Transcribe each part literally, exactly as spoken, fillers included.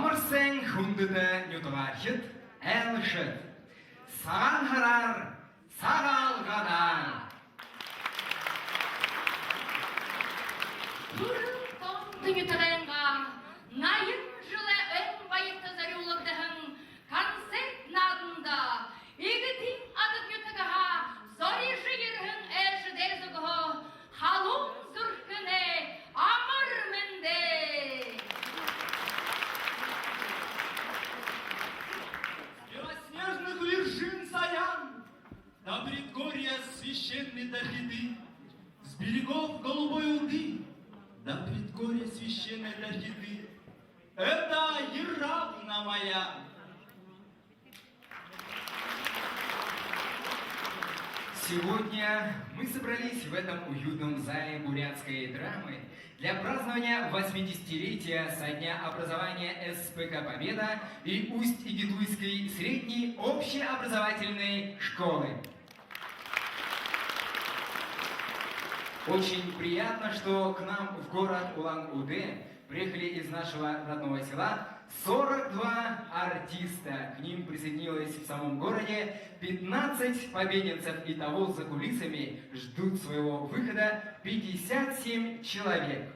Амар сайн, хүндэтэ нютагаархид, айлшад! Сагаан һараар, Сагаалганаар! Түрэл тоонто нютагайнгаа наян жэлэй ойн баярта зорюулагдаһан концерт нааданда Эгэтын Адаг нютагһаа зорижо ерэһэн айлшадаа зүгһөө халуун зүрхэнэй амар мэндэ! С белоснежных вершин Саян до предгорья священной Дархиды, с берегов Голубой Уды до предгорья священной Дархиды. Это Еравна моя. Сегодня мы собрались в этом уютном зале бурятской драмы для празднования восьмидесятилетия со дня образования СПК «Победа» и Усть-Игитуйской средней общеобразовательной школы. Очень приятно, что к нам в город Улан-Удэ приехали из нашего родного села сорок два артиста. К ним присоединилось в самом городе пятнадцать побединцев. Итого за кулисами ждут своего выхода пятьдесят семь человек.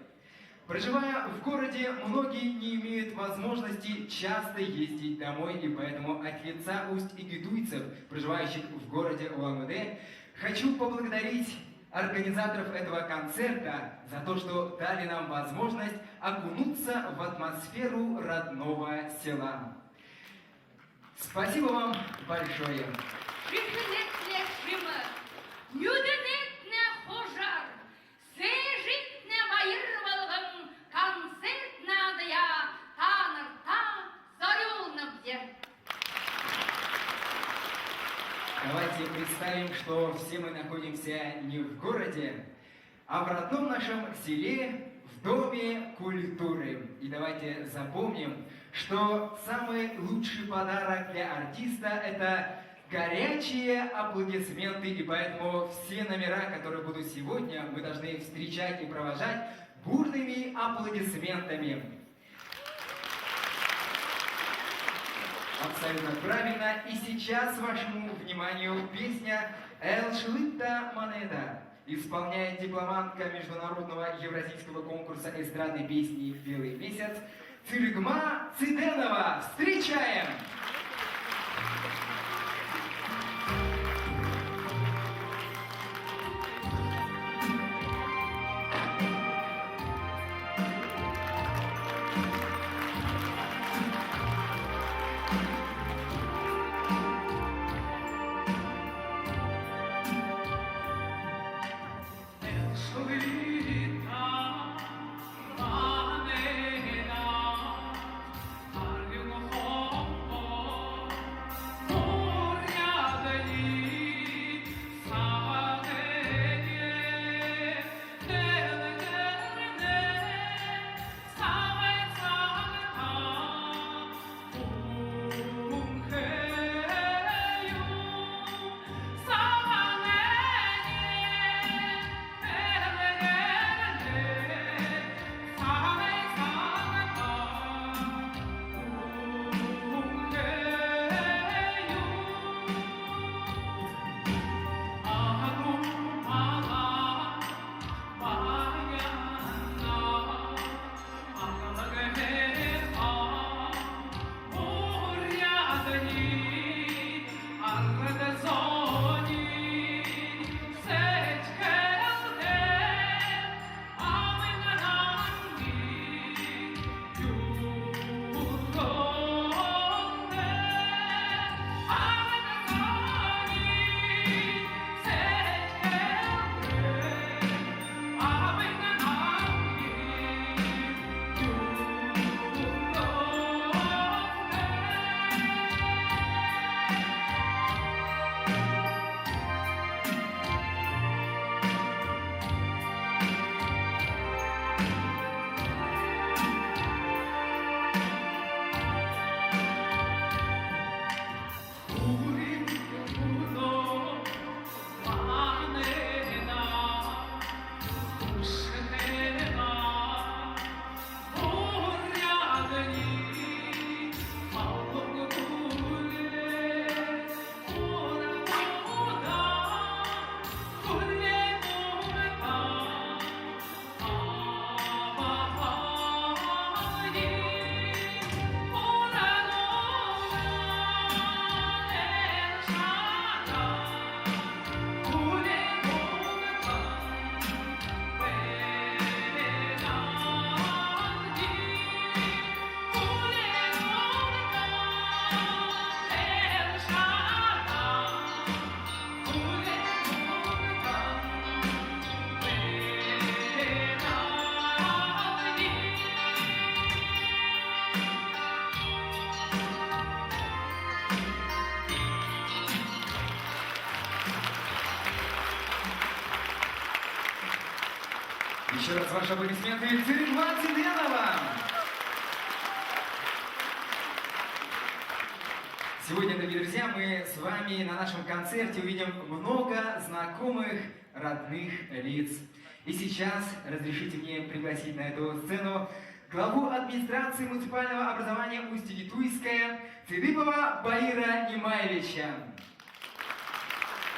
Проживая в городе, многие не имеют возможности часто ездить домой, и поэтому от лица усть-игитуйцев, проживающих в городе Улан-Удэ, хочу поблагодарить организаторов этого концерта за то, что дали нам возможность окунуться в атмосферу родного села. Спасибо вам большое. Шэхэнэйтнай шэмэ, нюдэнэйтнай хужар, сээжыйтнай баяр болгон концерт наадаяа таанарта зорюулнабди. Давайте представим, что все мы находимся не в городе, а в родном нашем селе, в Доме культуры. И давайте запомним, что самый лучший подарок для артиста — это горячие аплодисменты. И поэтому все номера, которые будут сегодня, мы должны встречать и провожать бурными аплодисментами. Абсолютно правильно. И сейчас вашему вниманию песня «Айлшалыта манайда». Исполняет дипломантка международного евразийского конкурса эстрадной песни «Белый месяц» Цырыгма Цыденова. Встречаем! Ещё раз ваши аплодисменты Цыреглаа Цыденова. Сегодня, дорогие друзья, мы с вами на нашем концерте увидим много знакомых, родных лиц. И сейчас разрешите мне пригласить на эту сцену главу администрации муниципального образования Усть-Гитуйская Цыдыпова Баира Нимаевича.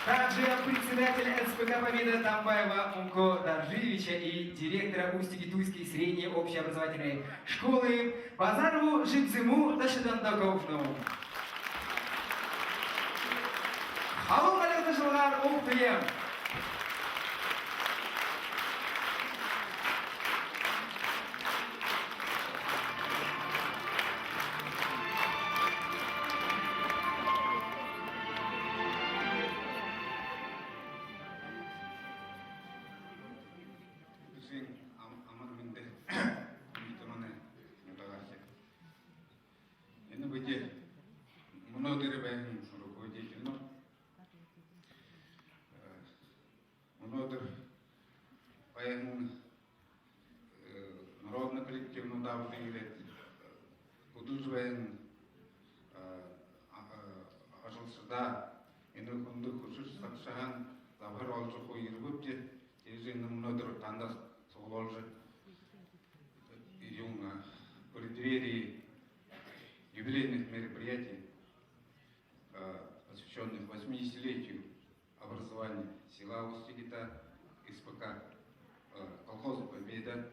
Также председатель СПК «Победа» Тамбаева Мунко Доржиевича и директора Усть-Гитуйской средней общеобразовательной школы Базарову Жибзиму Дашидандоковну. Халуун альга ташалгаар угтая. Үбшэн ам-, амар мэндэ, хүндэтэ манай нютагаархид. Энэ бидэ мүнөөдэр байһан руководительнүүд. Э, мүнөөдэр байһан, э, народный коллективнуудаа абажа ерээд, э, хүдэлжэ байһан, э, а-, э, ажалшадаа энэ хүндэ хүшэр сагшаһаа забһар олжо хуу ерэбэбди. Тиижэ энэ мүнөөдэр танда суглуулжа, э, юун, э, в преддверии юбилейных мероприятий, э, посвящённых восьмидесятилетию образования села Усть-Гита, СПК, э, колхоза «Победа»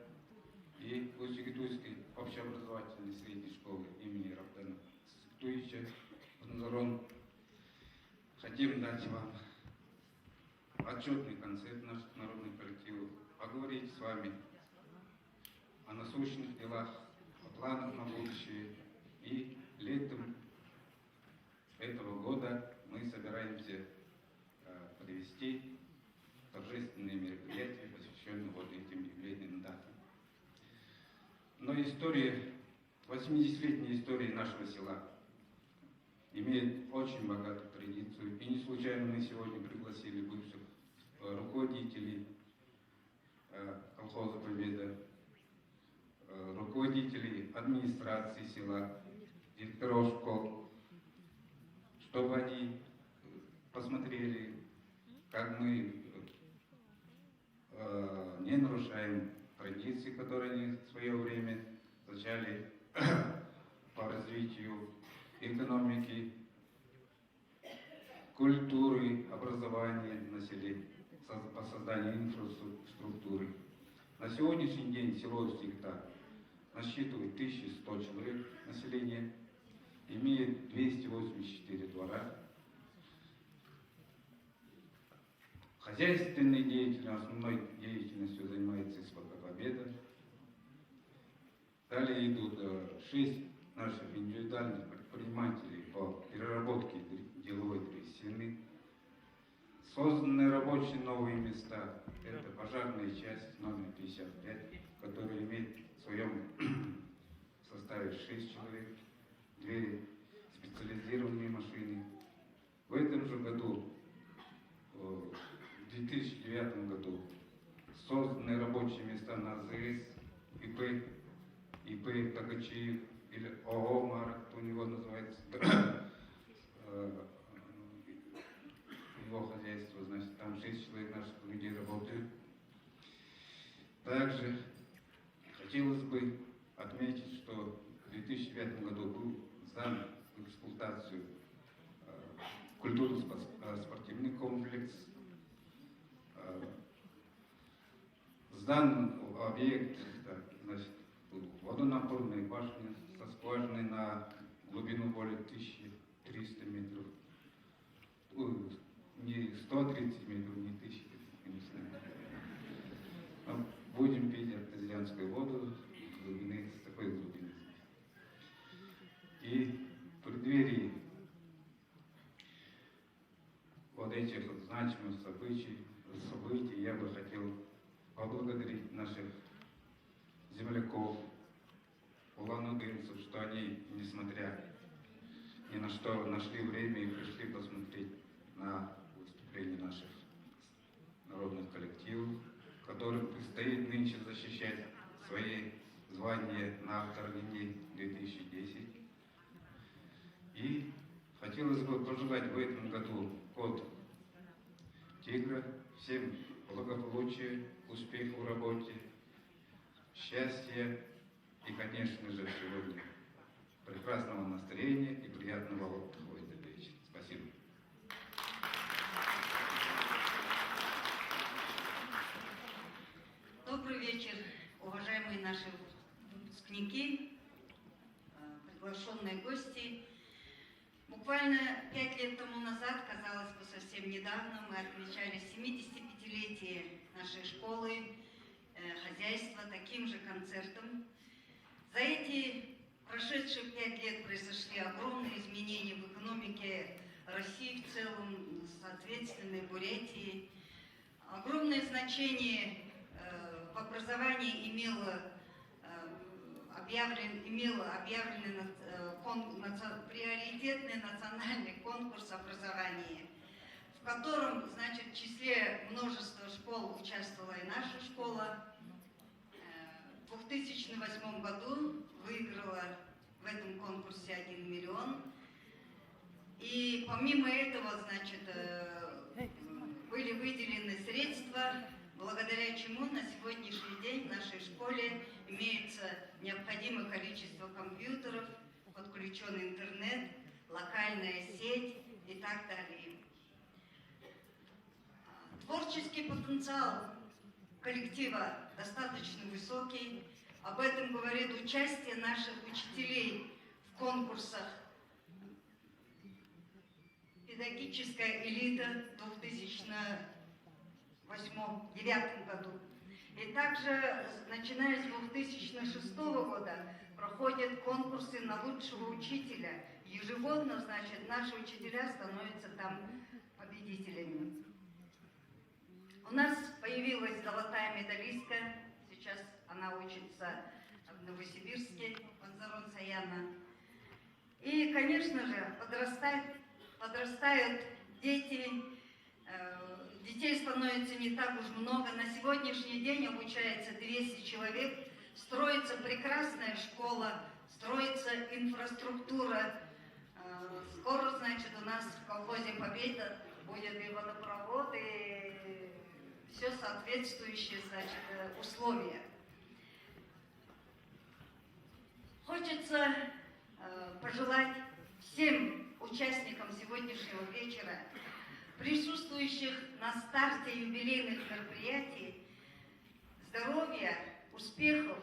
и Усть-Гитуйской общеобразовательной средней школы имени Рабдана Цыдыпова Цыдыпова Бунзарон. Хотим дать вам отчётный концерт наших народных коллективов, поговорить с вами о насущных делах, о планах на будущее. И летом этого года мы собираемся, э, провести торжественные мероприятия, посвящённые вот этим юбилейным датам. Но история, восьмидесятилетняя история нашего села имеет очень богатую традицию. И не случайно мы сегодня пригласили бывших, э, руководителей, э, колхоза «Победа», э, руководителей администрации села, директоров школ, чтобы они, э, посмотрели, как мы, э, не нарушаем традиции, которые они в своё время зачали по развитию экономики, культуры, образования на селе, соз-, по созданию инфраструктуры. На сегодняшний день село Усть-Гита насчитывает тысяча сто человек населения, имеет двести восемьдесят четыре двора. Хозяйственной деятельностью, основной деятельностью занимается СПК «Победа». Далее идут, э, шесть наших индивидуальных предпринимателей по переработке др-, деловой древесины. Созданы рабочие новые места. Это пожарная часть номер пятьдесят пять, которая имеет в своём составе шесть человек, две специализированные машины. В этом же году, э, в две тысячи девятом году, созданы рабочие места на АЗС, ИП, ИП Тогочиев или ООО «Марок», у него называется, э, его хозяйство, значит, там шесть человек наших людей работают. Также хотелось бы отметить, что в две тысячи девятом году был сдан в эксплуатацию, э, культурно-спос-, э, спортивный комплекс. Э, сдан объект, так, значит, водонапорная башня со скважиной на глубину более тысячи триста метров. Ой, не сто тридцать метров, не тысяча, конечно. Но будем пить артезианскую воду с глубины, с такой глубины. И в преддверии вот этих вот значимых событий, событий я бы хотел поблагодарить наших земляков, улан-удынцев, что они, несмотря ни на что, нашли время и пришли посмотреть на выступление наших народных коллективов, как которым предстоит нынче защищать свои звания на Автор Линии две тысячи десять. И хотелось бы пожелать в этом году год тигра, всем благополучия, успехов в работе, счастья и, конечно же, сегодня прекрасного настроения и приятного отдыха в этот вечер. Спасибо. Добрый вечер, уважаемые наши выпускники, э, приглашённые гости. Буквально пять лет тому назад, казалось бы, совсем недавно, мы отмечали семидесятипятилетие нашей школы, э, хозяйства таким же концертом. За эти прошедшие пять лет произошли огромные изменения в экономике России в целом, соответственно, и Бурятии. Огромное значение, э, в образовании имело, э, объявлен, имело объявленный наци-, э, кон-, наци-, приоритетный национальный конкурс образования, в котором, значит, в числе множества школ участвовала и наша школа. Э, в две тысячи восьмом году выиграла в этом конкурсе один миллион. И помимо этого, значит, э, были выделены средства, благодаря чему на сегодняшний день в нашей школе имеется необходимое количество компьютеров, подключён интернет, локальная сеть и так далее. Творческий потенциал коллектива достаточно высокий. Об этом говорит участие наших учителей в конкурсах «Педагогическая элита» в две тысячи восьмом, девятом году. И также, начиная с две тысячи шестого года, проходят конкурсы на лучшего учителя. Ежегодно, значит, наши учителя становятся там победителями. У нас появилась золотая медалистка. Сейчас она учится в Новосибирске, Манзарон Саяна. И, конечно же, подрастает, подрастают дети, э, детей становится не так уж много. На сегодняшний день обучается двести человек, строится прекрасная школа, строится инфраструктура. Э, скоро, значит, у нас в колхозе «Победа» будет и водопровод, и всё соответствующее, значит, э, условия. Хочется, э, пожелать всем участникам сегодняшнего вечера, присутствующих на старте юбилейных мероприятий, здоровья, успехов.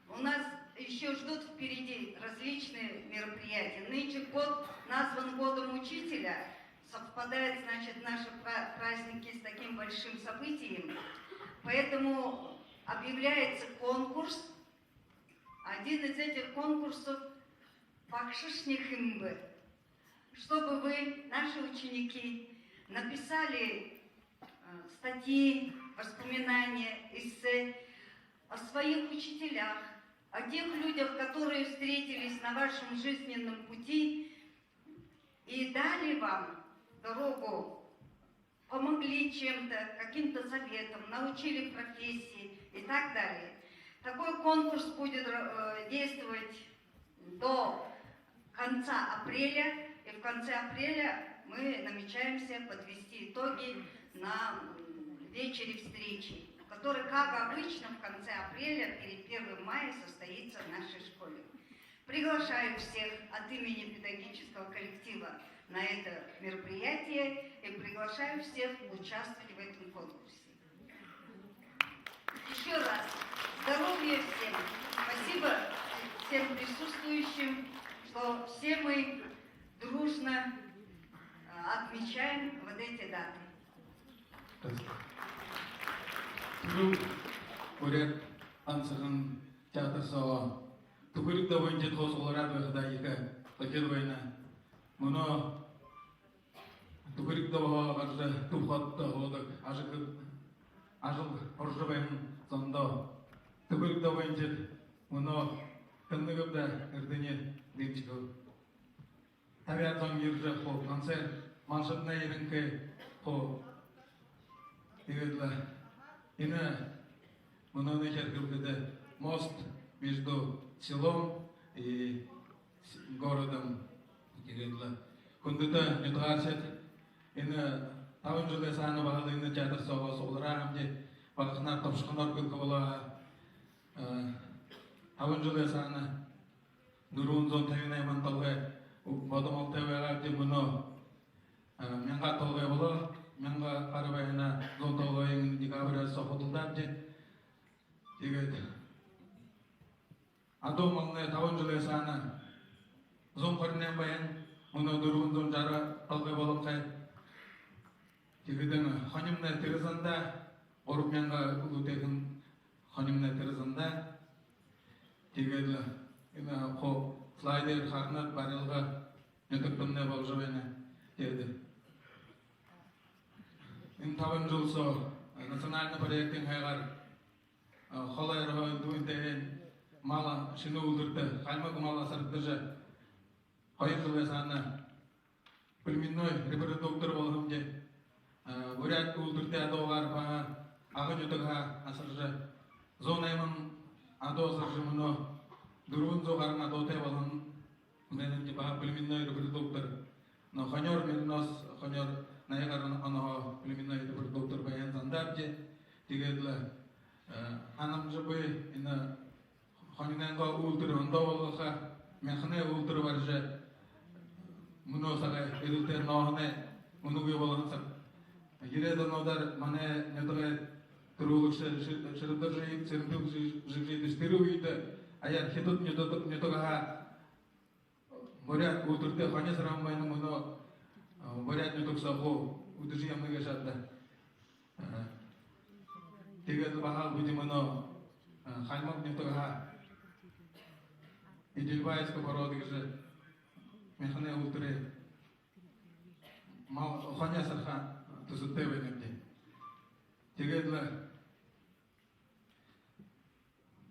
У нас ещё ждут впереди различные мероприятия. Нынче год назван годом учителя, совпадает, значит, наши пра-, праздники с таким большим событием. Поэтому объявляется конкурс. Один из этих конкурсов — «Багшашни хэн бэ?», чтобы вы, наши ученики, написали, э, статьи, воспоминания, эссе о своих учителях, о тех людях, которые встретились на вашем жизненном пути и дали вам дорогу, помогли чем-то, каким-то советом, научили профессии и так далее. Такой конкурс будет, э, действовать до конца апреля, и в конце апреля мы намечаемся подвести итоги на, м, вечере встречи, который, как обычно, в конце апреля, перед первым мая состоится в нашей школе. Приглашаю всех от имени педагогического коллектива на это мероприятие и приглашаю всех участвовать в этом конкурсе. Ещё раз здоровья всем. Спасибо всем присутствующим, что все мы дружно, э, отмечаем вот эти даты. Түрүү буряад ансахан театр соогоо «Түхэриг добоонжид» хуу суглараад байхадаа ехэ тохёол байна. Мүнөө «Түхэриг добоһоо» гаража, түб хотодо һуудаг ажал, ажал һуража байһан зондоо «Түхэриг добоонжид» мүнөө тэнгэри Эрдэни Дэмжигов. Табяад зон ерэжэ хуу концерт, малшаднай ерэнхэй хуу. Тиигээд лэ энэ Мүнөөнэй хэлэхэдэ, мост между селом и с-, городом. Тиигээд лэ, хүндэтэ нютагаархид, энэ табан жэлэй саана баһал энэ театр соогоо суглараа һэмди, багаханаар, тобшохоноор хэлэхэ болоо һаа. Э, табан жэлэй саана дүрбэн зуун табин найман толгой бодомолтой байгаабди, мүнөө, э, мянга толгой болоо, мянга гаран байһанаа зуун толгойень декабрь соо худалдаабди. Тиигээд адуу малнай табан жэлэй саана зуун хорин найман байһан, мүнөө дүрбэн зуун жаран толгой болонхой. Тиигээд энэ хонимнай тэрэ зандаа, гурбан мянга үлүүтэйхэн хонимнай тэрэ зандаа. Тиигээд лэ энэ хуу слайдээр харанат, барилга нютагтамнай боложо байна. Тиигээд энэ табан жэл соо национальна проектын һайгаар, э, холо эрэ һоён дүүнтэй мал, шэнэ үүлтэртэ хальмаг мал асарагдажа, хоёр жэлэй саана племенной репродуктор болоһон һэмди. Э, буряад үүлтэртэ адуугаар баһа Ага нютагһаа асаржа, зуун найман адуу асаржа, мүнөө дүрбэн зуу гаран адуутай болоһон байна һэмди, баһа племенной репродуктор. Но хониёор, меринос хониёор наян гаран онһоо племенной репродуктор байһан зандаабди. Тиигээд лэ, э, һанамжа бии, энэ хониной үүлтэр ондоо болгохо, мяханай үүлтэр барижа, мүнөө сагай эрилтээр нооһоной үнэгүй болоһон саг. Ерээд онуудаар манай нютагай түрүүлэгшэ Шэ-, Шэрбэдоржиев Цырен-Бэлиг Жиг-, Жигжитович, тэрэ үедэ аяар Хитад нютаг-, нютагһаа буряад үүлтэртэ хони асарһан байна, мүнөө, э, буряад нютаг соо хуу үдэжэ ябана гээшэ ааб даа. Э, тиигээд баһал бидэ мүнөө, э, хальмаг нютагһаа эдельвейская порода гэжэ мяханай үүлтэрэй мал, хони асарха түсэбтэй байнабди. Тиигээд лэ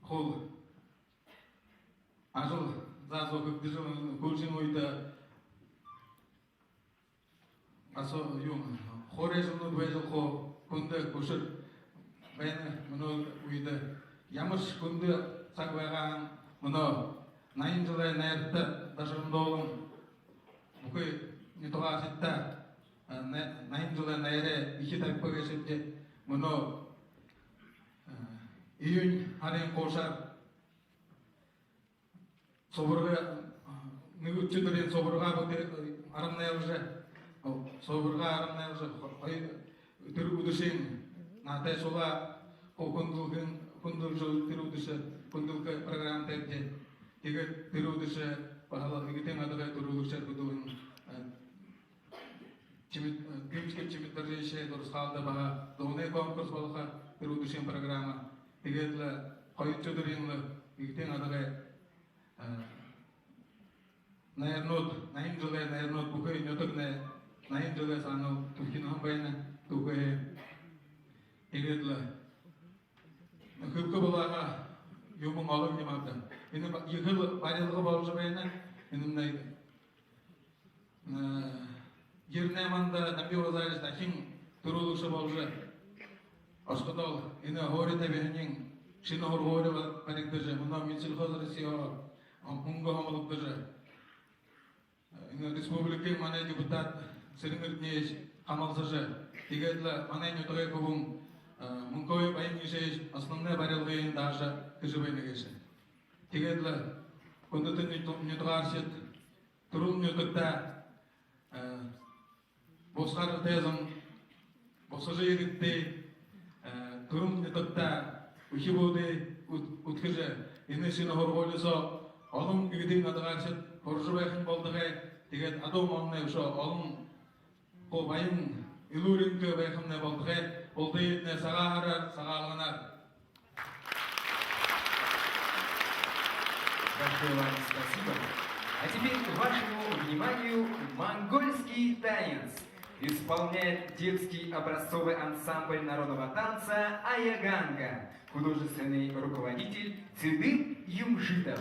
хуу ажал заа зуу хэгдэжэ, һүүлшын үедэ асуу юм, хуурай ажалнууд байжал хуу хүндэ хүшэр байна мүнөө үедэ. Ямаршье хүндэ саг байгаа һаа, мүнөө наян жэлэй найрта дашарандуулан бүхы нютагаархидта, э, на-, наян жэлэй найрай эхи табиха гээшэбди. Мүнөө, э, июнь һарын хуушаар субарга, э, нэгэ үдэр субарга бү-, э, арамнайлжа, о, субарга арамнайлжа, хо-, хоёр, тэрэ үдэшын наһатайшуулаа хуу хүндэлгэн, хүндэлжэ, тэрэ үдэшэ хүндэлхэ программа табибди. Тиигээд тэрэ үдэшэ баһал Эгэтын Адагай түрүүлэгшээр хүдэлһэн, э, Чимит-, э, Дымчиков Чимит-Доржиевичай дурасхаалда баһа дуунай конкурс болохо, тэрэ үдэшын программа. Тиигээд лэ хоёрдохи үдэрынь лэ Эгэтын Адагай, э, найранууд, наян жэлэй найранууд, бүхы нютагнай наян жэлэй саана түбхинэһэн байна, түбхинэ. Тиигээд лэ хэлэхэ болоо һаа, юумэн олон юм ааб даа. Энэ ба-, ехэл барилга боложо байна. Энэмнай, э, ерэн найманда Дамби Базарович дахин түрүүлэгшэ боложо, ошоходоо энэ һуури табиһаниинь шэнэ һургуули ба-, баригдажа, мүнөө Минсельхоз России, о, мүнгэ һомологдожо, энэ республикын манай депутат Цырен Эрдынеевич хамһалсажа, тиигээд лэ манай нютагай хүбүүн, э, Мункоев Баян Ешеевич основной барилгыень даажа хэжэ байна гээшэ. Тиигээд лэ хүндэтэ ню-, нютагаархид, түрэл нютагтаа, э, бусхаргатайзан, бусажа ерэхэдээ, э, түрэл нютагтаа үхибүүдые үд-, үдхэжэ, энэ шэнэ һургуули соо олон Эгэтын Адагаархид һуража байхань болтогой. Тиигээд адуу малнай үшөө олон хуу баян, элүүр энхэ байхамнай болтогой. Бултыетнай Сагаан һараар, Сагаалганаар. Большое вам спасибо. А теперь вашему вниманию монгольский танец. Исполняет детский образцовый ансамбль народного танца «Аяганга», художественный руководитель Цыдып Юмжитов.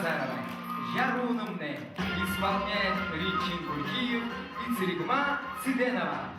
«Жаруунамнай». Исполняет Ринчин Гуркиев и Цэрэгма Цыденова.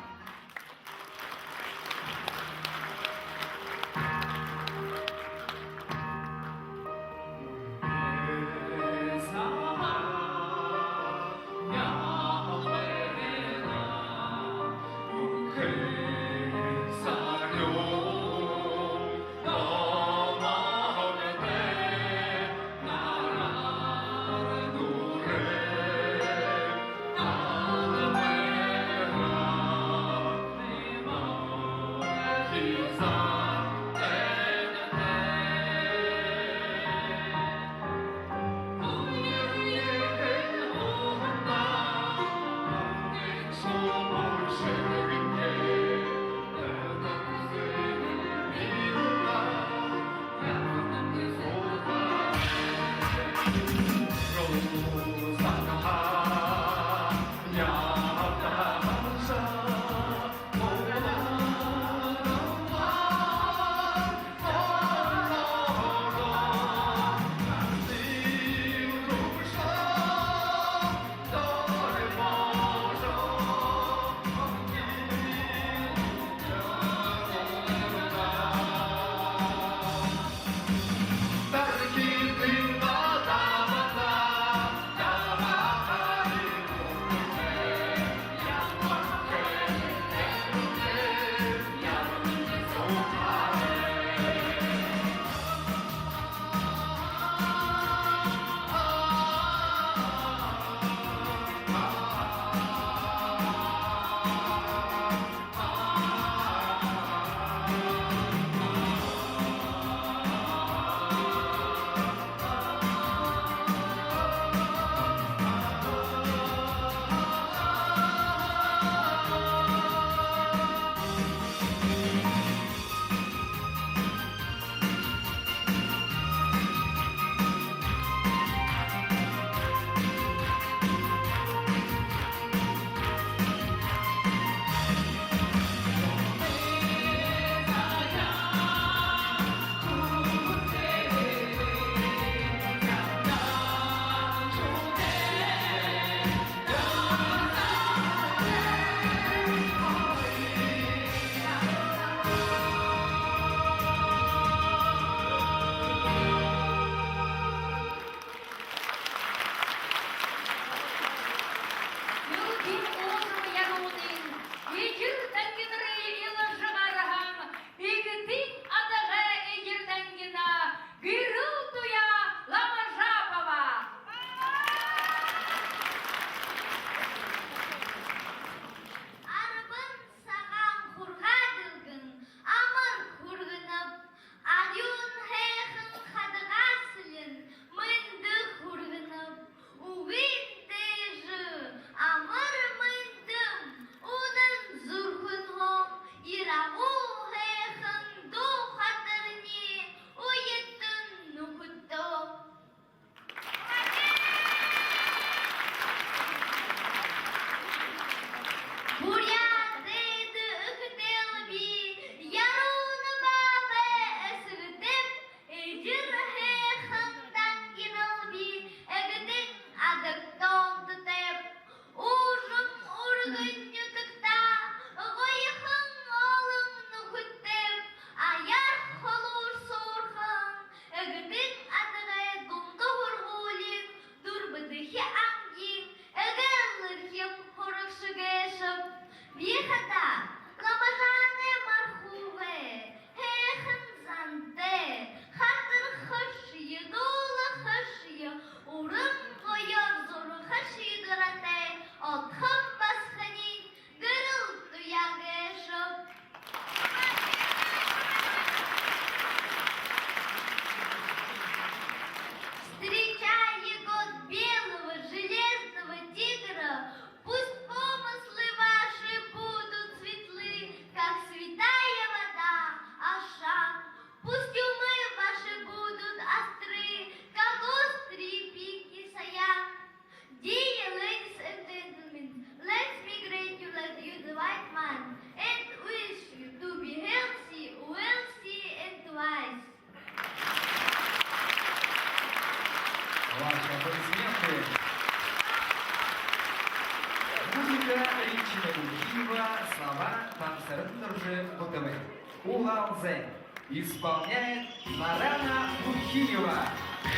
Музыка Ринчина Бурхиева, слова Тансаран Доржи Гутовой. «Улаалзай». Исполняет Нарана Бурхиева.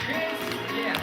Шесть лет.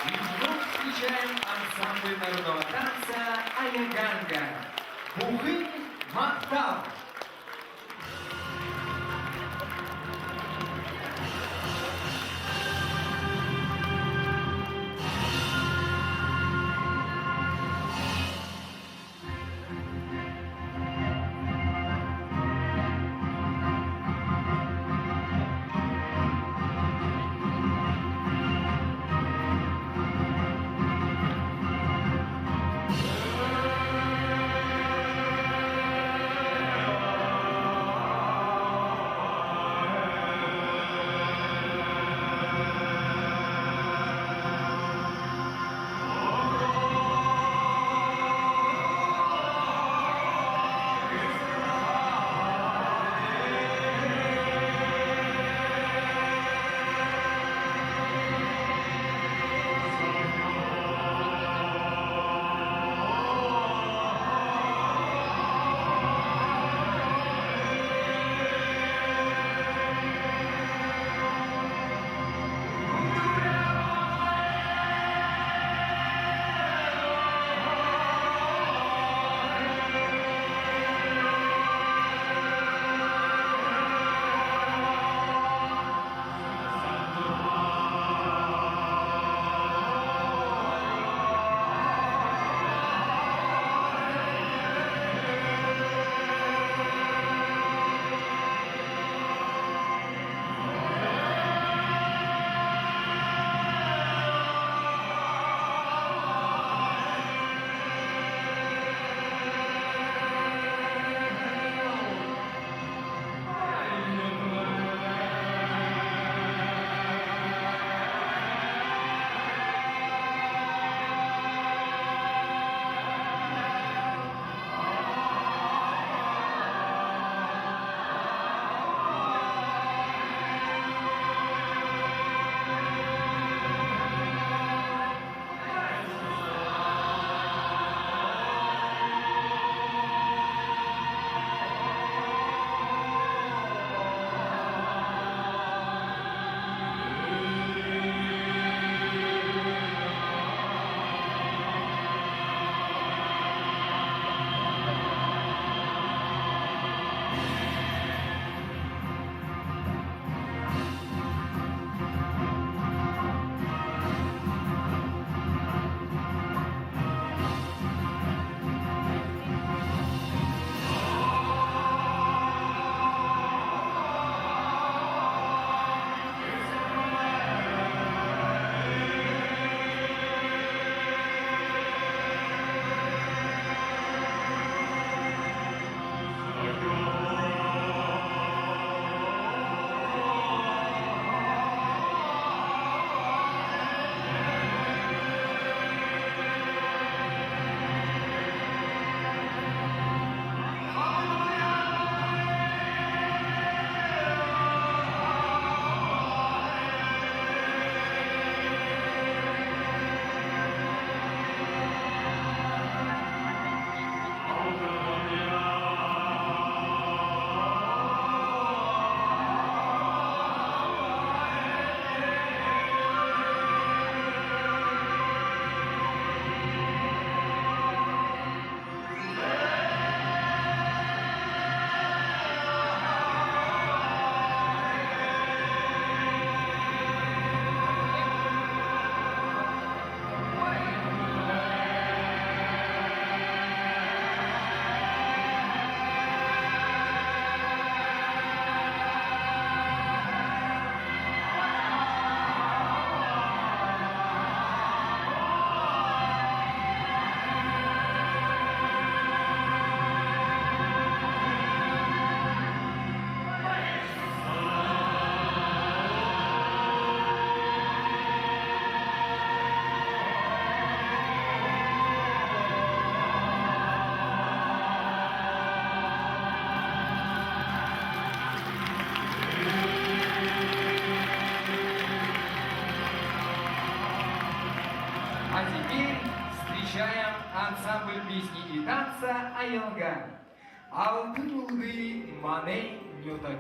И вновь встречаем ансамбль народного танца «Аяганга». «Бүхын магтаал». Встречаем ансамбль песни и танца «Аялга». Алтан үлгы манай нютаг.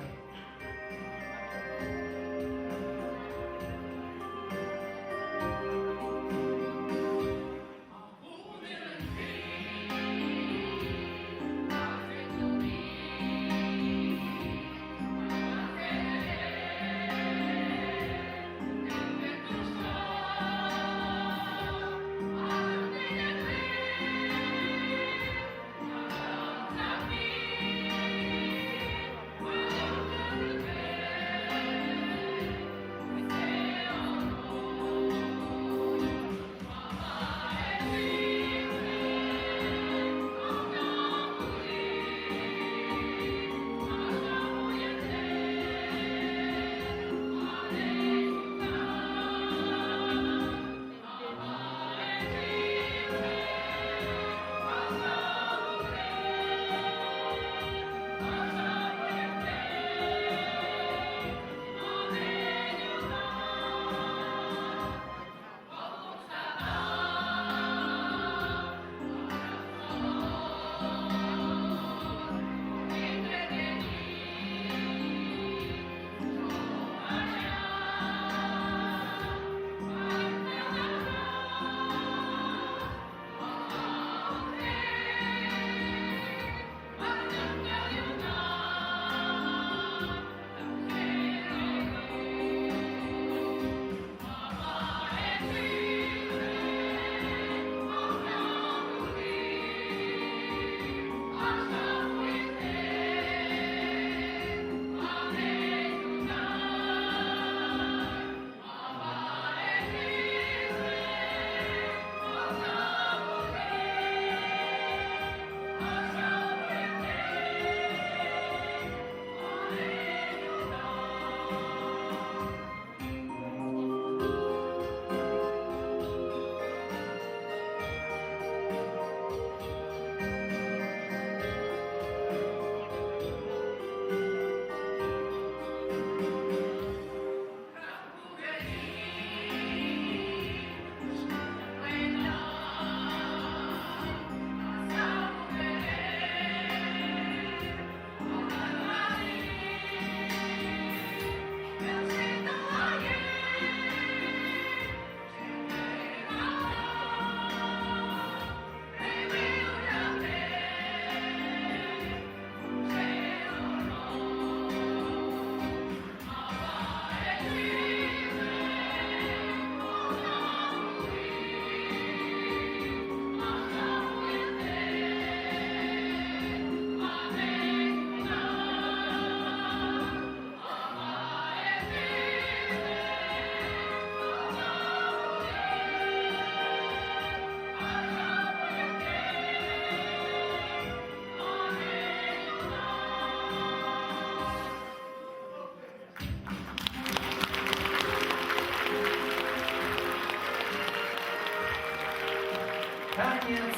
Танец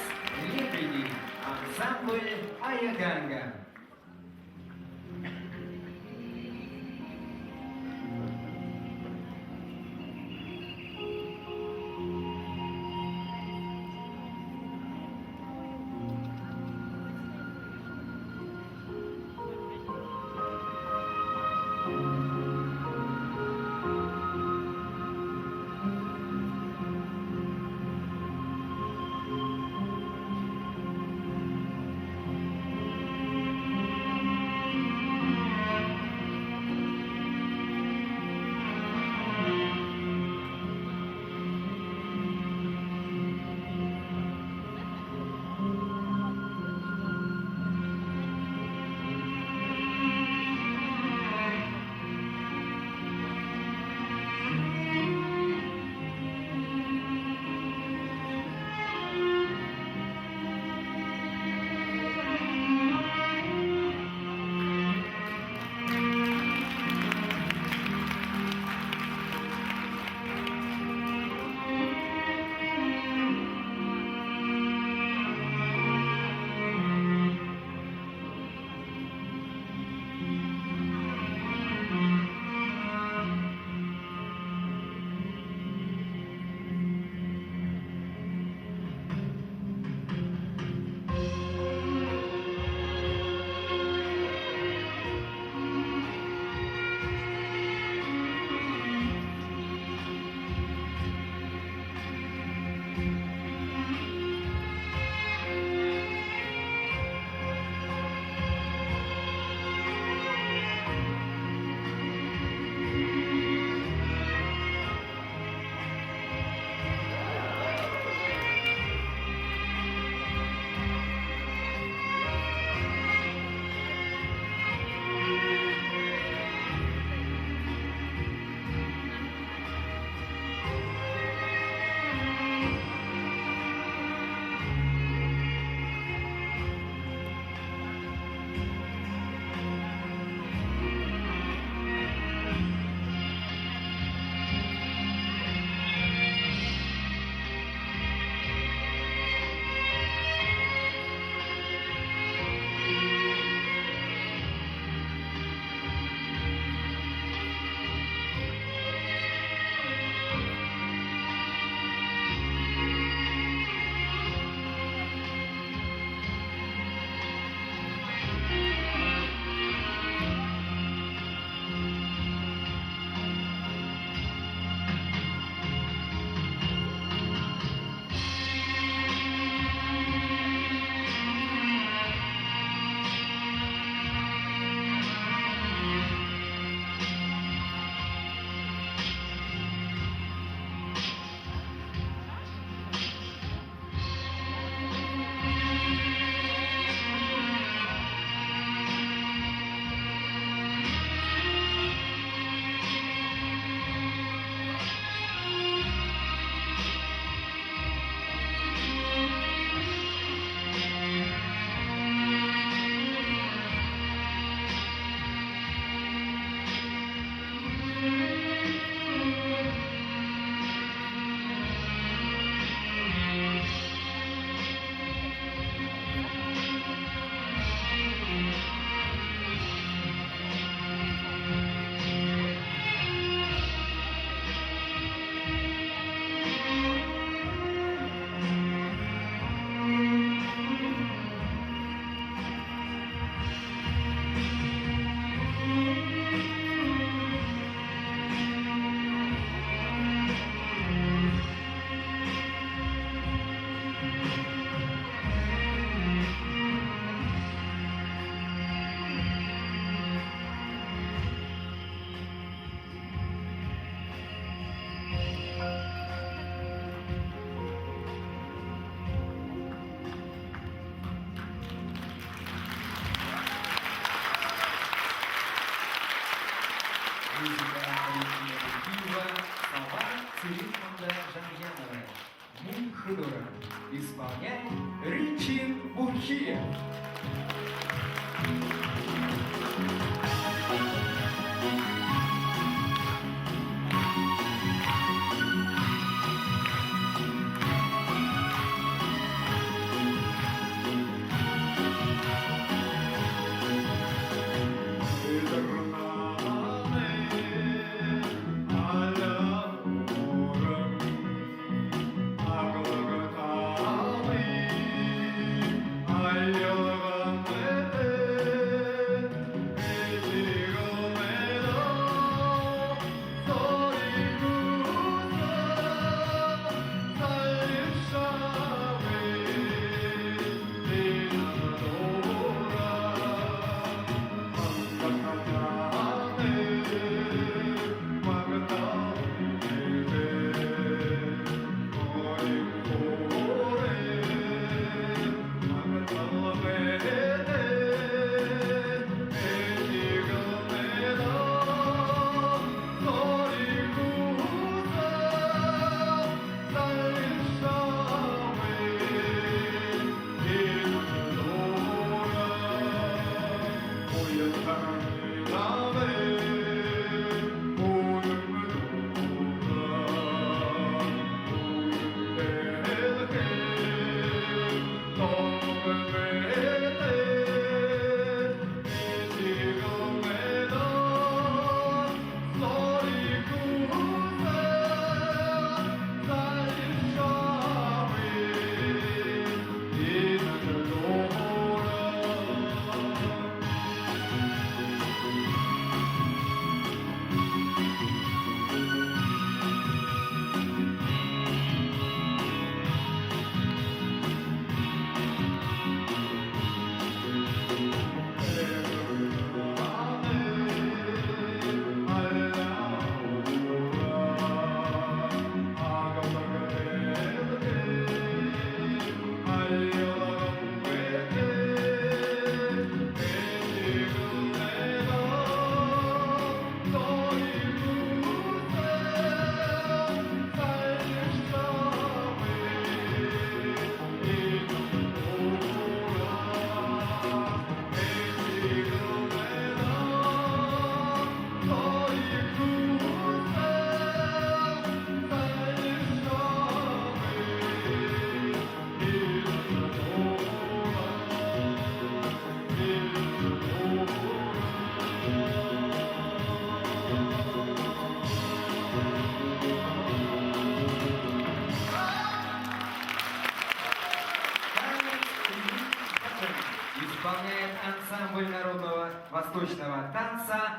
лебедей, ансамбль «Аяганга».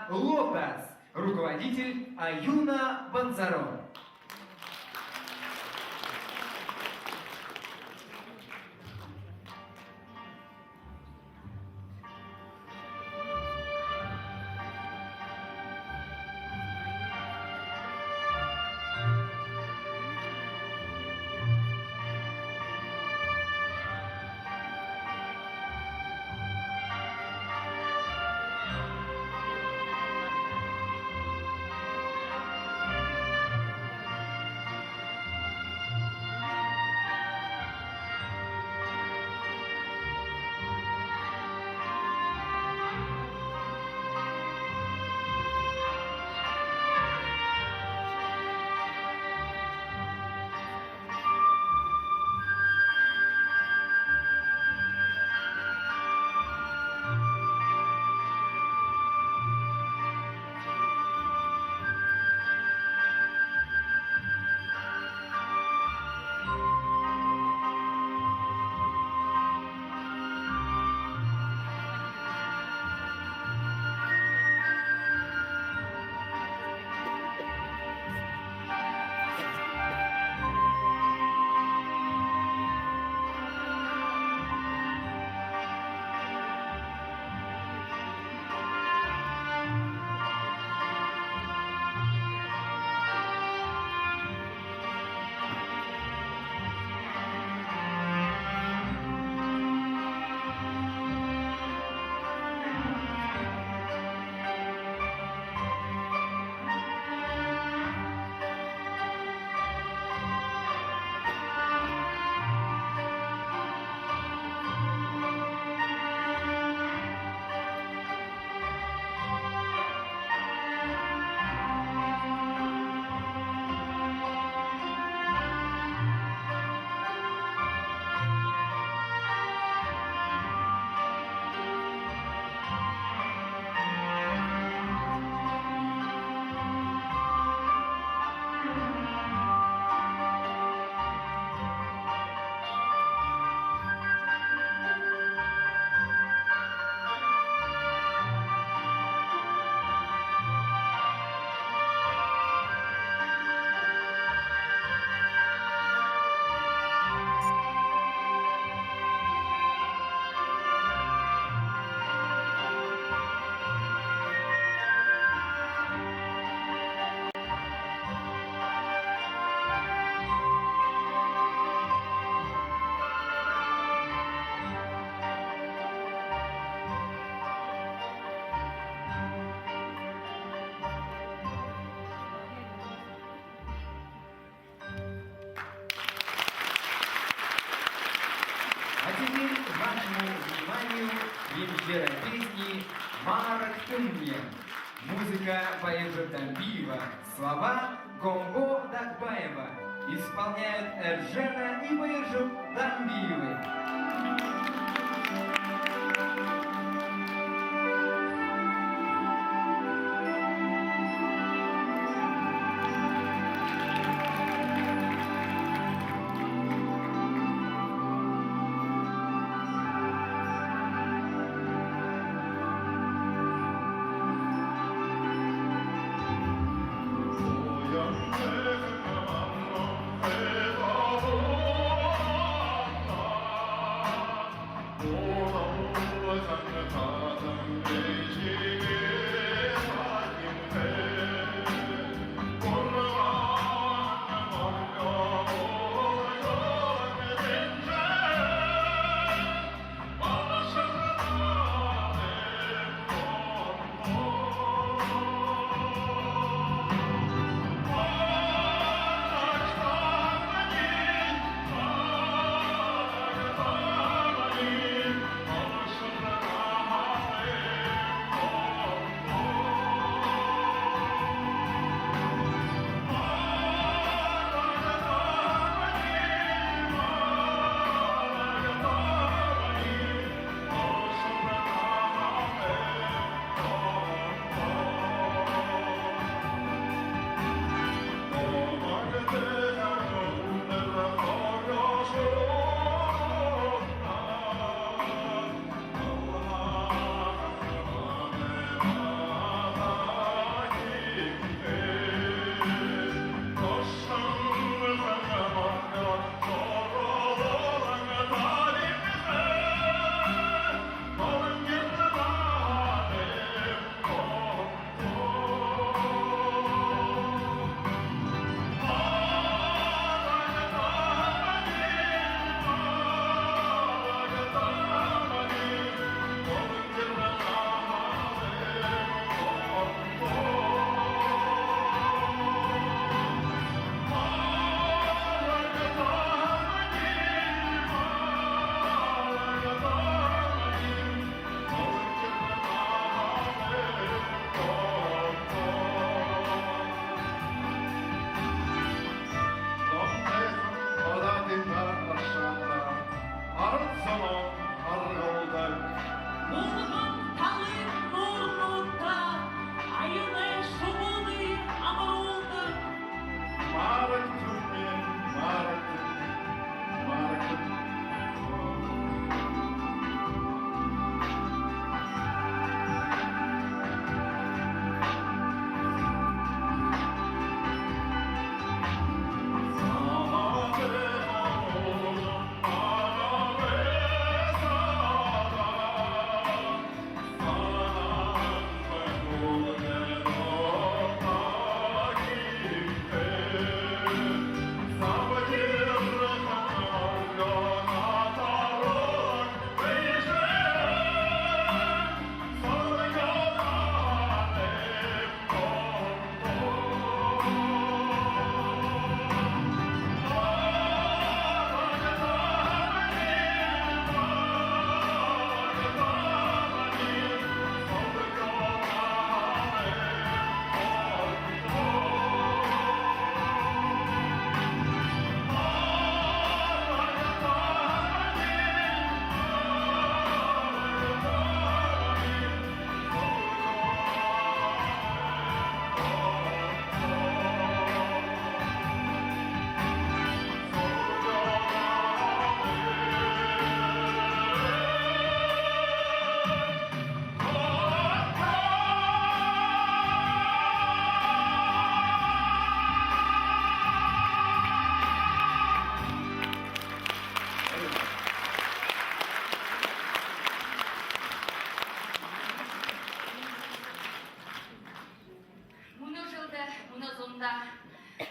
«Лотос», руководитель Аюна Банзаро. А теперь вашему вниманию премьера песни «Маарагты мне». Музыка Баиржап Дамбиева, слова Гомбо Дагбаева. Исполняют Эржена и Баиржап Дамбиевы.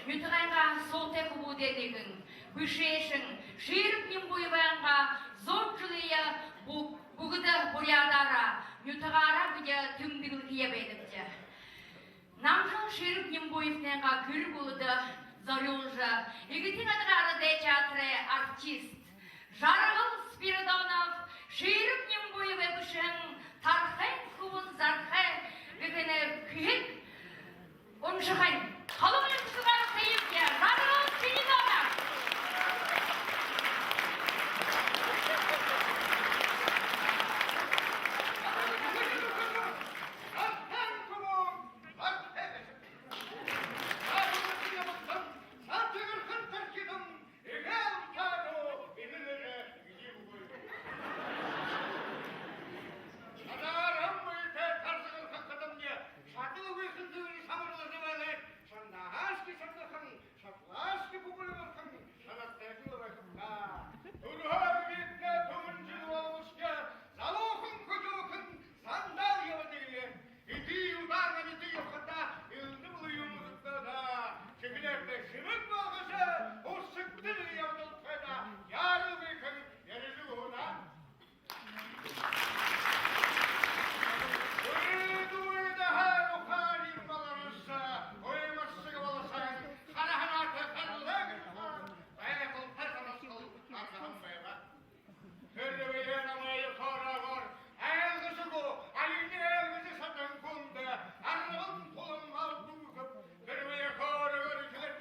Нютагайнгаа суутай хүбүүдэй нэгэн, бэшээшэн Шираб Нимбуевайнгаа зуун жэлые бү-, бүгэдэ буряадаараа, нютагаараа бидэ тэмдэглэхэеэ байнабди. Намжил Шираб Нимбуевтайнгаа гэр бүлэдэ зорюулжа, Эгэтын Адага арадай театрай артист Жаргал Спиридонов Шираб Нимбуевай бэшэһэн «Тархайн хүбүүн Зархай» гэһэнэй хэһэг уншахань. Халуун эмхэ шугаар сыйбди, Жаргал Спиридонов. Шадалгүйхэн тэнгэри самарлажа байна, шандаһаашье шандахан, шадалаашье бүгэдэрхэн шанартай жэл байха даа. Түргэн бидэнэй түмэн жэл болбошье, залуухан хүдэлхэн сандал ябадаг лэ. Эдэ удаан амитан ябахадаа элдэб лэ юм үзэгдөө даа. Шэхэлээртэ шэмэг болгожо, урсагдажа ябадалтай даа. Яаралгүйхэн ярижа үгөө даа. Үрдү үедэһээ ухаан юм болооршье, ой морсог болоһон, хараһанаа харалаа гэжэ ухаан, байгалтай харасхал аргаһан байгаа. Тэрэ үедэ намайе хоороогоор айлгажа үгөө, алинь айлгажа шадаһан хүндэ арбан тулам мал дүүргэхэб. Тэрэ үедэ хоороогоор эхилээд,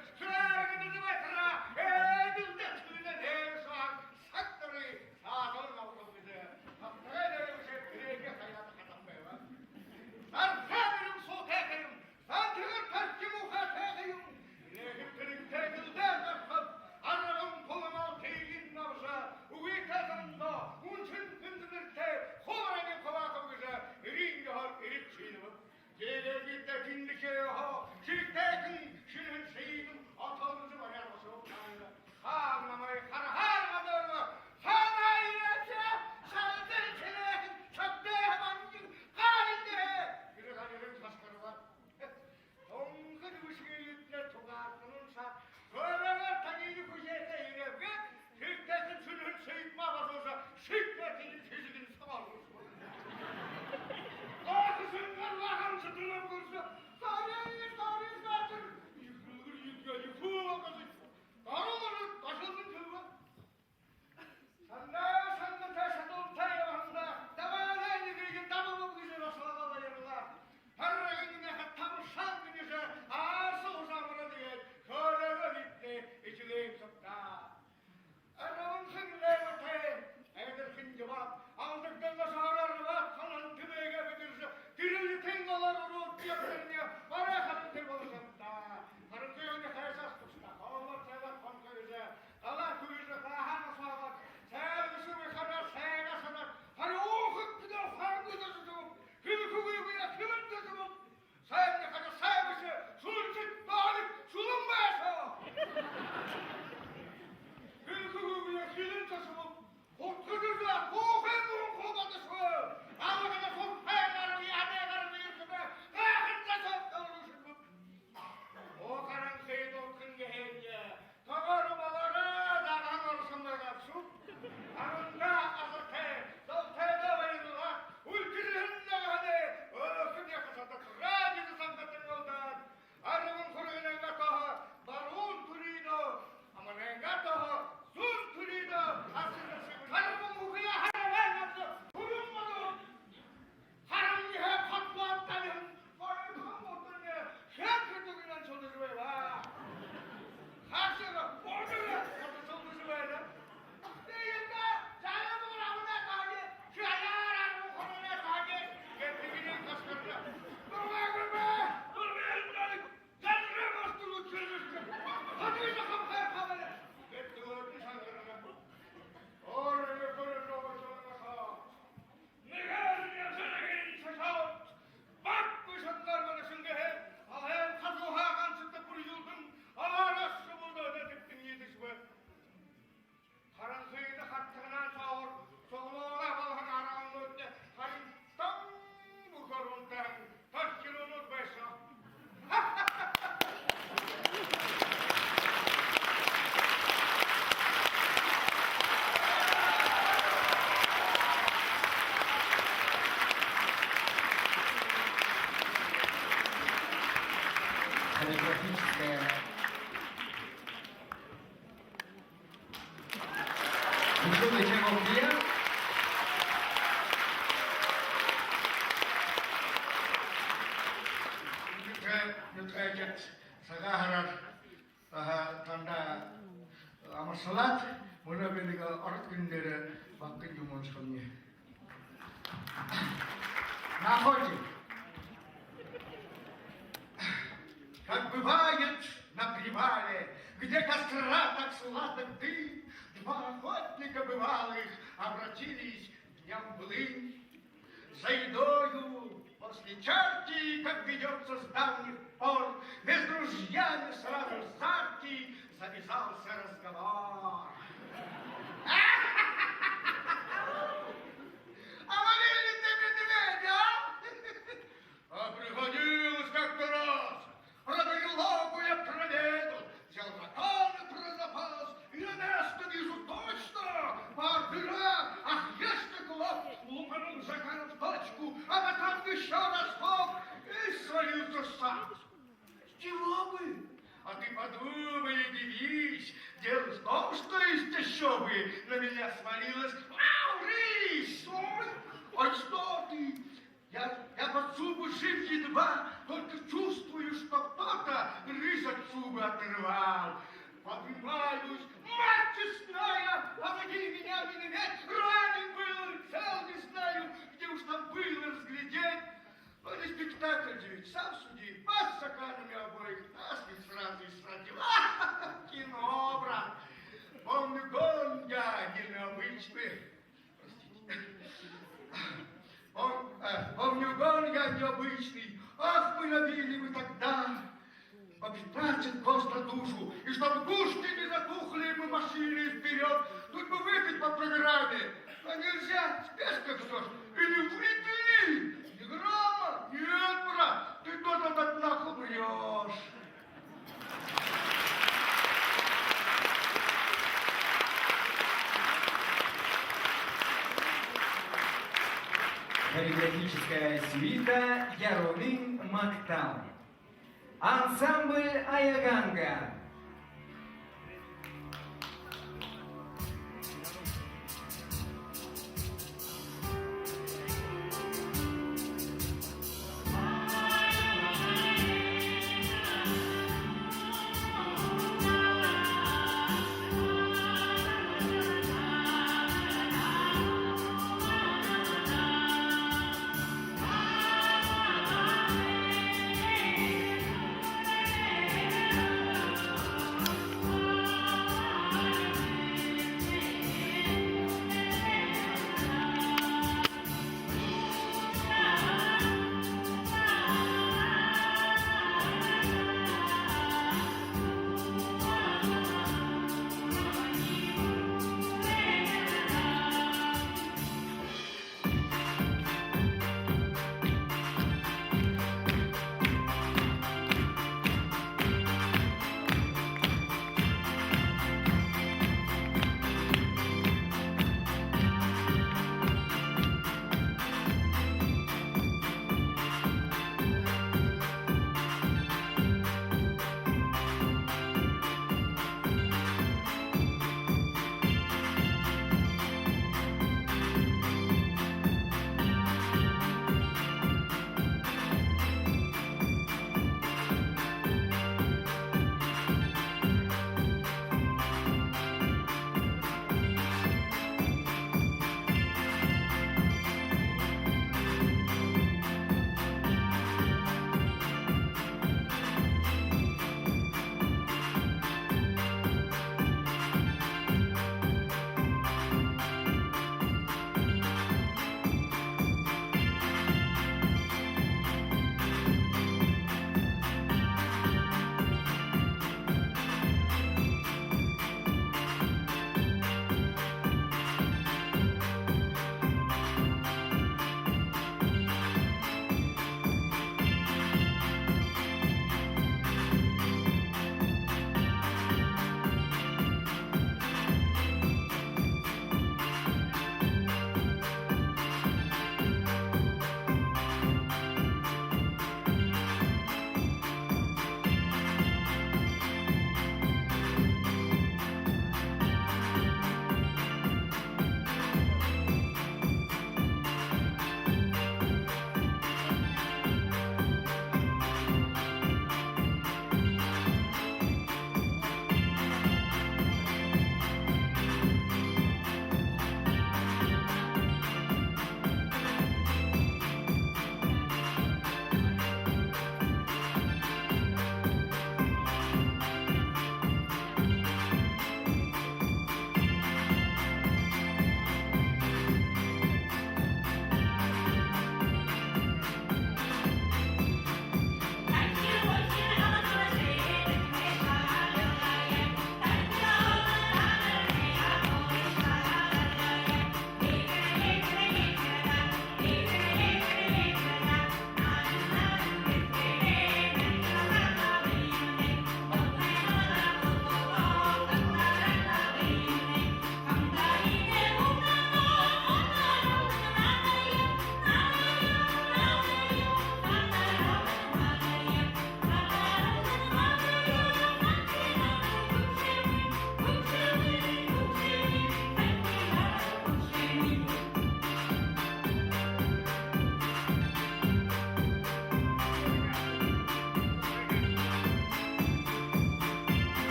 Нютагай, нютагай, Сагаан һараар, аха, танда амаршалаад, мүнөө би нэгэ ород хэлэн дээрэ багахан юумэ уншахамни. На охоте. Как бывает на привале, где костра так сладок дым, два охотника бывалых обратились днём былым. За едою после чарки, как ведётся с давних пор, между ружьями сразу с арки завязался разговор. А ловил ли ты медведя? А приходилось как-то раз. Про берлогу я проведал, взял законы про запас. Я место вижу точно, пар дыра, ах, есть так лоб, лупанул Захаров точку, а потом ещё разок и свалился сам. С чего бы? А ты подумай и дивись. Дело в том, что из тящобы на меня свалилась, ау, рысь! Ой, ой, что ты? Я, я под шубу жив едва, только чувствую, что кто-то рысь от шубы оторвал. Поднимаюсь, мать честная, помоги меня, миномет, ранен был, цел не знаю, где уж там было разглядеть. Ну, не спектакль же ведь, сам суди, под стаканами обоих нас ведь сразу и сразила. Кино, брат. Помню, гон я необычный. Простите. Пом-, э, помню, гон я необычный. Ах, мы ловили мы тогда. По пятнадцать коз на душу. И чтоб душки не затухли, мы машиной вперёд. Тут бы выпить по программе. А нельзя, спешка всё ж. И не выпили. Ни грамма. Нет, брат, ты тоже до дна умрёшь. Хореографическая сюита «Яруунын магтаал». Ансамбль «Аяганга».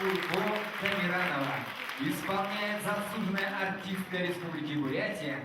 Урго Тамиранова. Исполняет заслуженная артистка Республики Бурятия.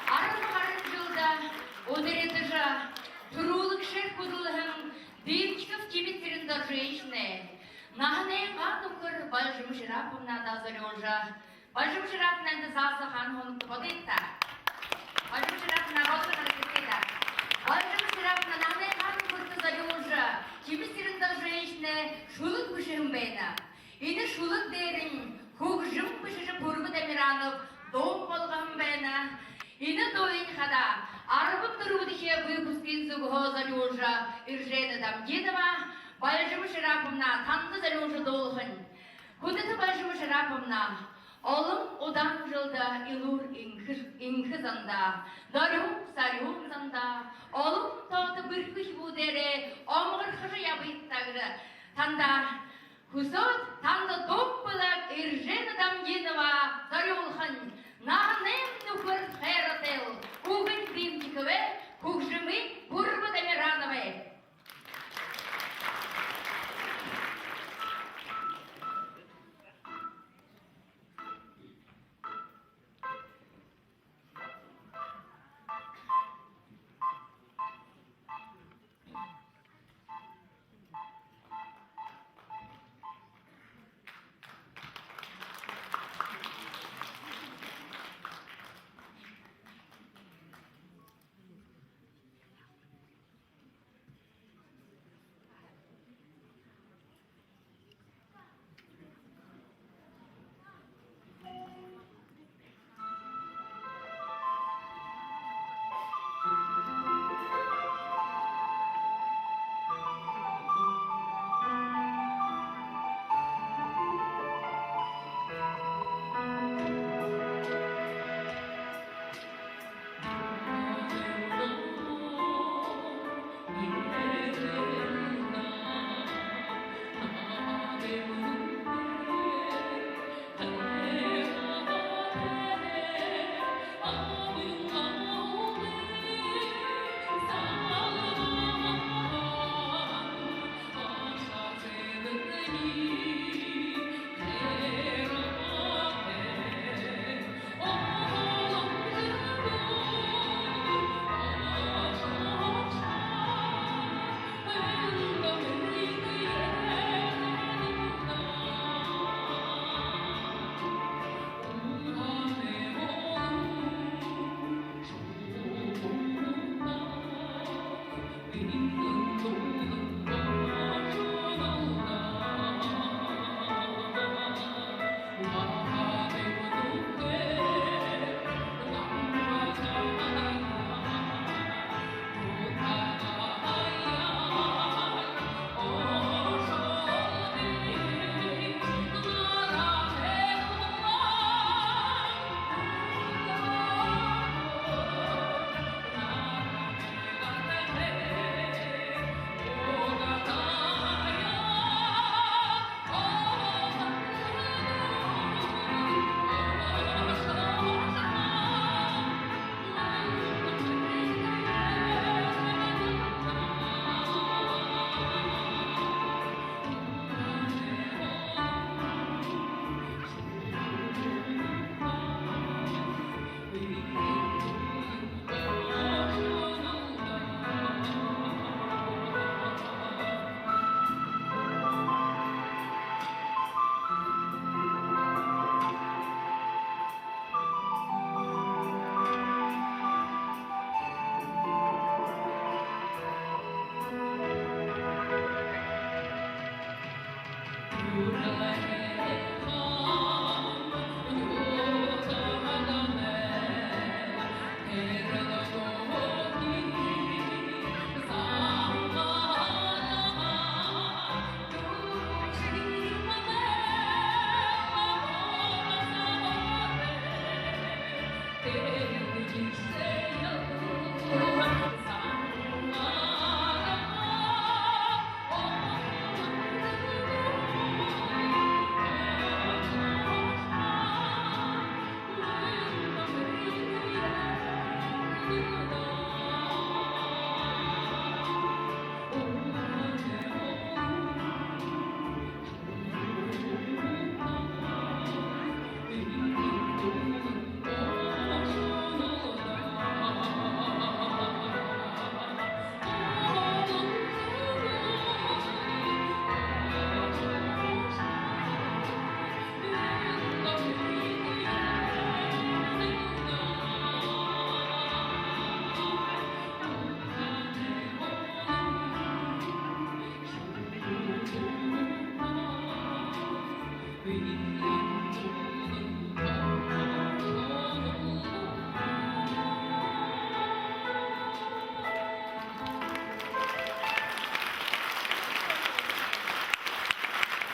Арбан гаран жэлдэ ударидажа, түрүүлэгшээр хүдэлһэн Дымчиков Тимит Цырендоржиевичнай наһанайнгаа нүхэр Бальжама Шираповнада зорюулжа, Бальжама Шираповна, эндэ зааса хаана һууна, бодыт даа. Бальжама Шираповна, бодыт даа. Бальжама Шираповна наһанайнгаа нүхэртэ зорюулжа Тимит Цырендоржиевичнай шүлэг бэшэһэн байна. Энэ шүлэг дээрэнь хүгжэм бэшэжэ Пүрбэ Тамиранов дуун болгоһон байна. Энэ дууень хадаа арбан дүрбэдэхи выпускын зүгһөө зорюулжа Эржена Дамдинова, Бальжама Шираповна, танда зорюулжа дуулахань. Хүндэтэ Бальжама Шираповна, олон удаан жэлдэ элүүр энхэ, энхэ зандаа, дорюун сарюун зандаа, олон тоото бэрхэ үхибүүдээрээ омогорхожо ябыт даа гэжэ танда хүсөөд, танда дуун бэлэг Эржена Дамдинова зорюулхань. Наһанайм нүхэр хайр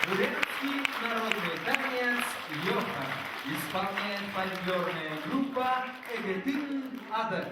Бурятский народный танец йохор. Исполняет фольклорная группа «Эгэтын ада».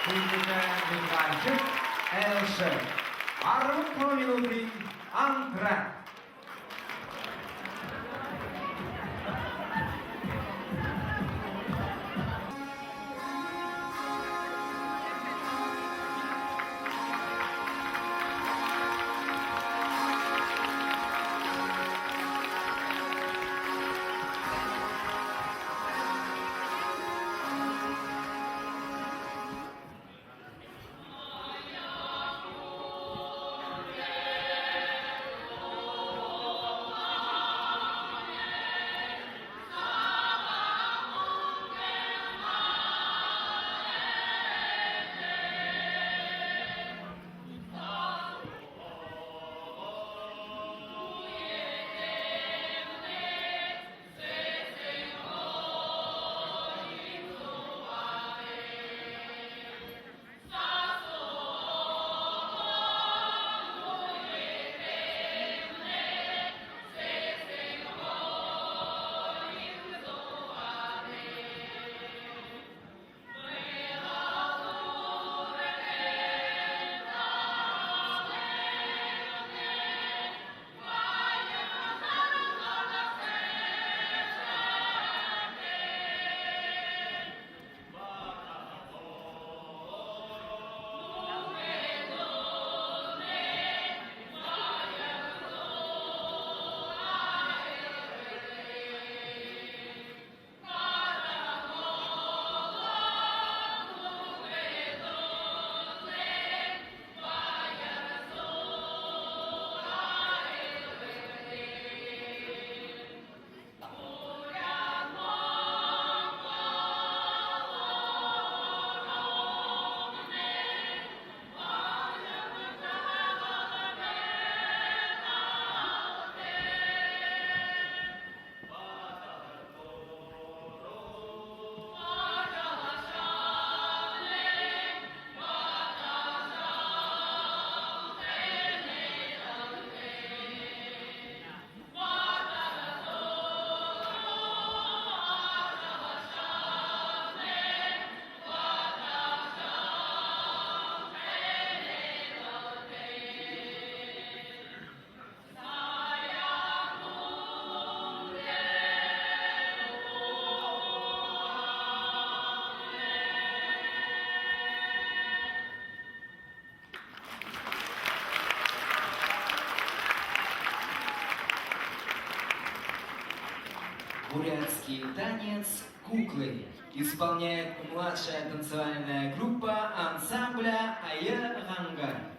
Ээлжээтэ Михайлович, Элшэ. Арбан табан минутын антракт. Бурятский танец «Куклы» исполняет младшая танцевальная группа ансамбля «Айы Гангар».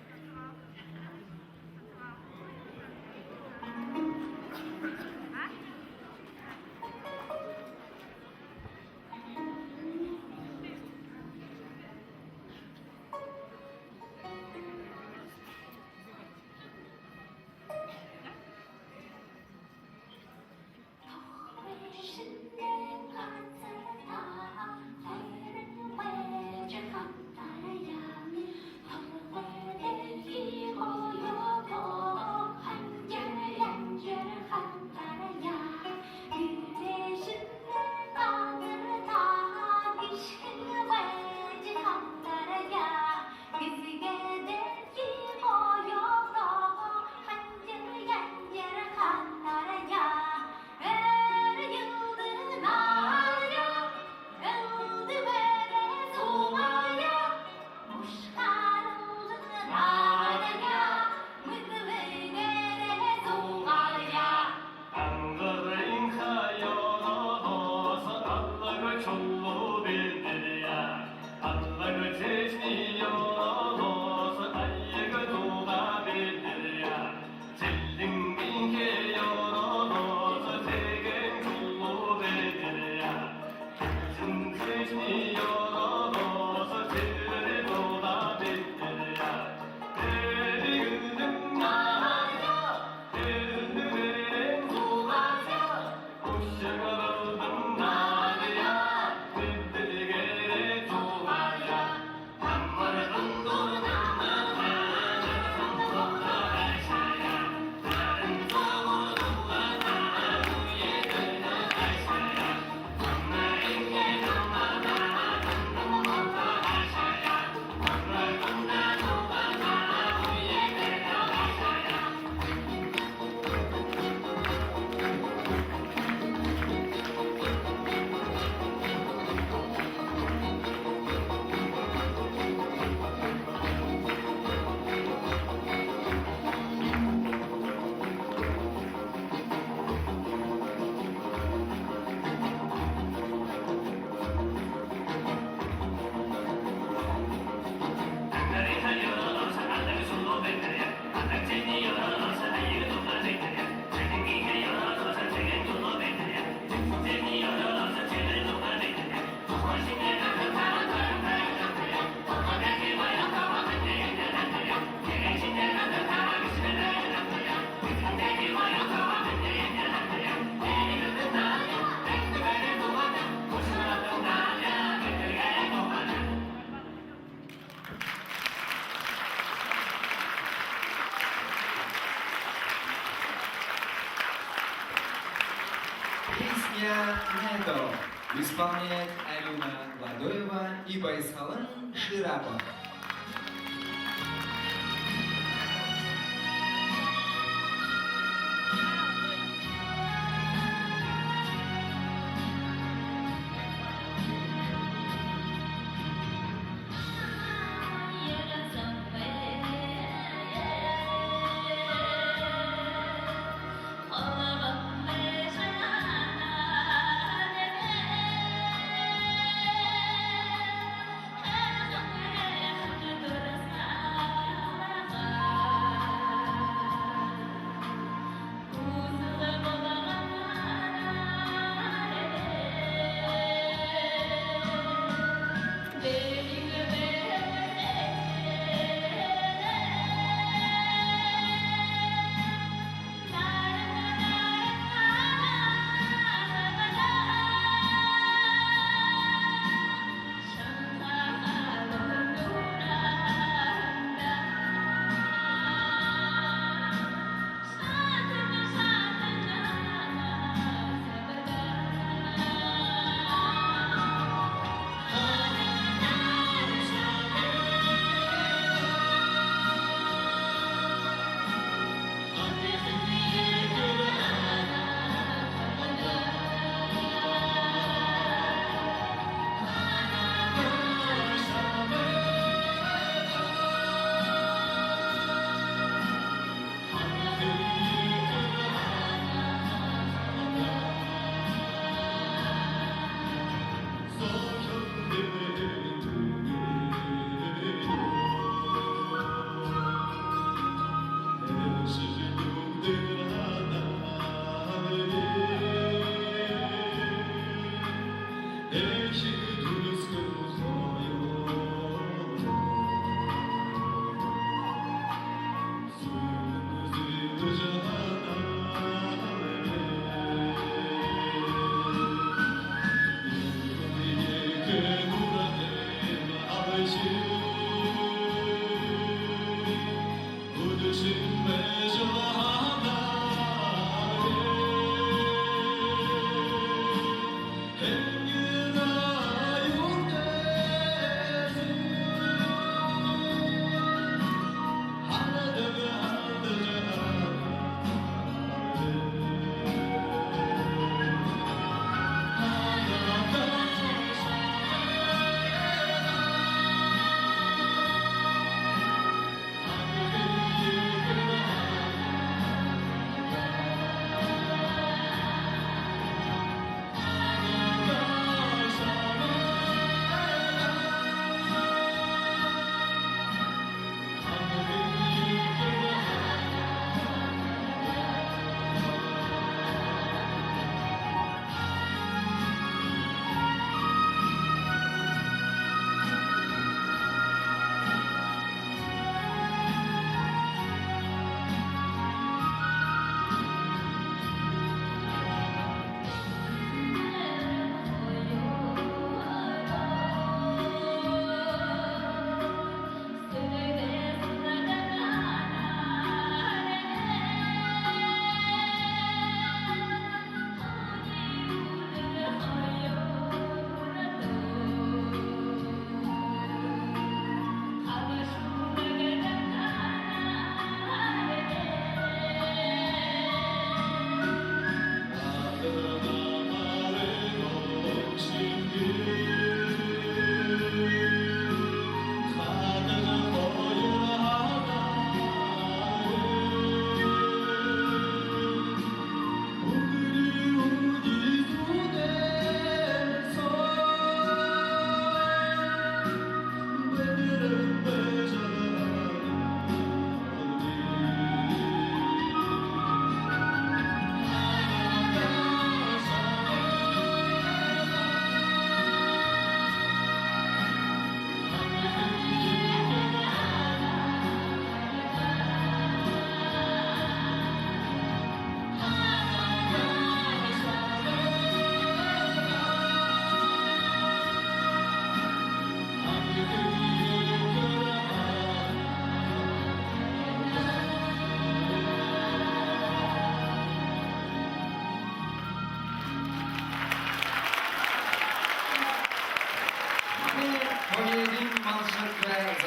Исполняет Алёна Ладоева и Байсалан Ширапов.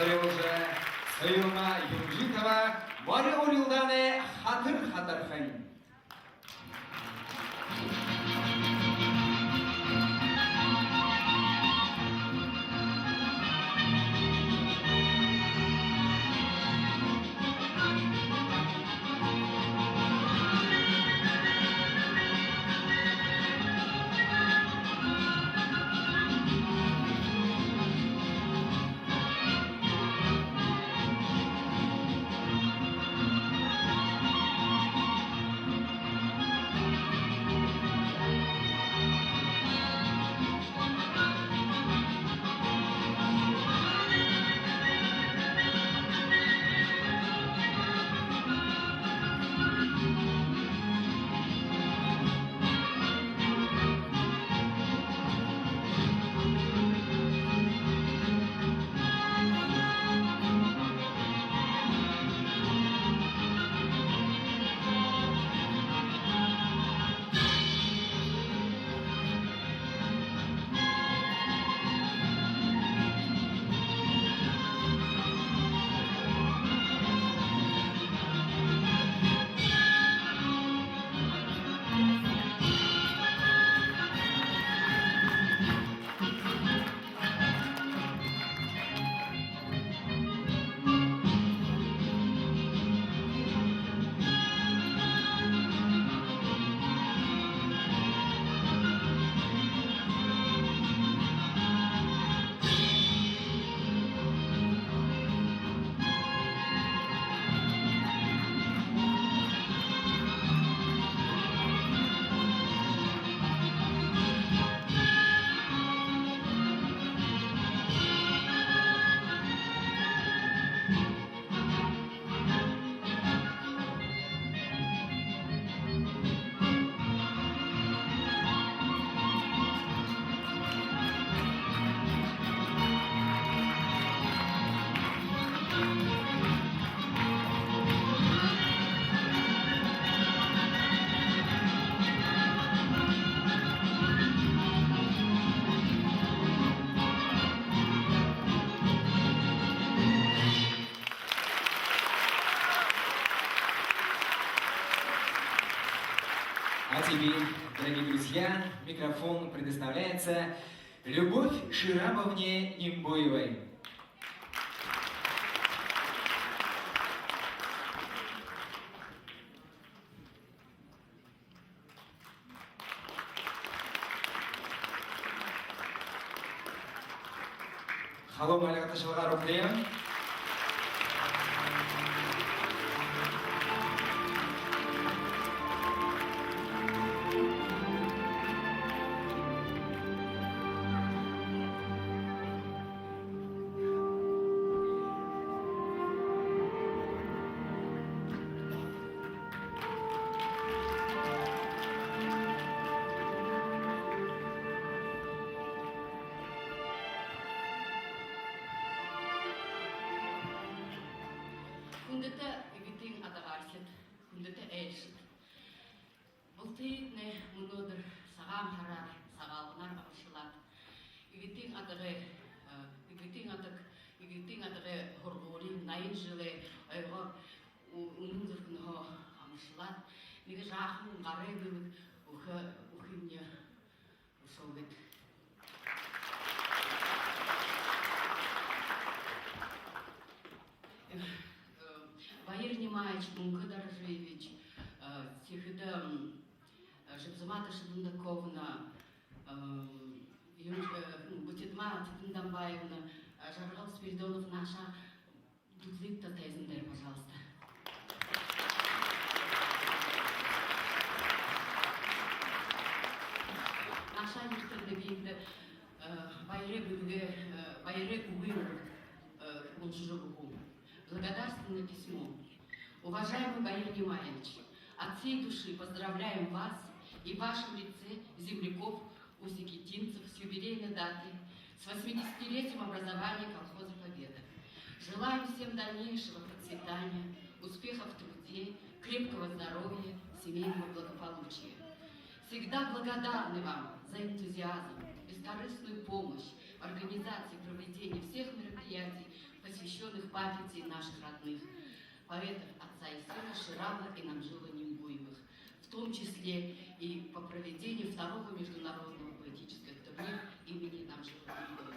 Соёлжа Соёлма Юмжитова, «Мори урилдаанай хатар хатархань». А теперь, дорогие друзья, микрофон предоставляется Любовь Ширамовне Нимбуевой. Халуун альга ташалгаар угтая. Хүндэтэ Эгэтын адагаархид, хүндэтэ айлшад. Бултыетнай мүнөөдэр Сагаан һараар, Сагаалганаар амаршалаад, Эгэтын адагай, э, Эгэтын адаг, Эгэтын адагай һургуулиин наян жэлэй ойгоо у-, үнэн зүрхэнһөө амаршалаад, нэгэ жаахан гарай бэлэг үхэ, үхэмни үшөөгыт. Э, Баир Нимаевич, Мүнхэ Доржиевич, э, тиихэдэ, м, э, Жабзамата Шабандаковна, э, Юм-, э, Бутидма Цыдендамбаевна, э, Жаргал Спиридонов, наашаа дүтэлыт даа тайзан дээрэ, пожалуйста. Наашаа нэртэрнэ бииндэ, э, баярай бэлэгээ, э, баярай үгые, э, уншажа үгэхэб. Благодарственное письмо. Уважаемый Баир Нимаевич, от всей души поздравляем вас и в вашем лице земляков узикитинцев с юбилейной датой, с восьмидесятилетием образования колхоза «Победа». Желаем всем дальнейшего процветания, успехов в труде, крепкого здоровья, семейного благополучия. Всегда благодарны вам за энтузиазм, бескорыстную помощь в организации и проведении всех мероприятий посвящённых памяти наших родных, поэтов отца и сына Ширава и Инамжилы Нимбуевых, в том числе и по проведению второго международного поэтического турнира имени Инамжила Нимбуева.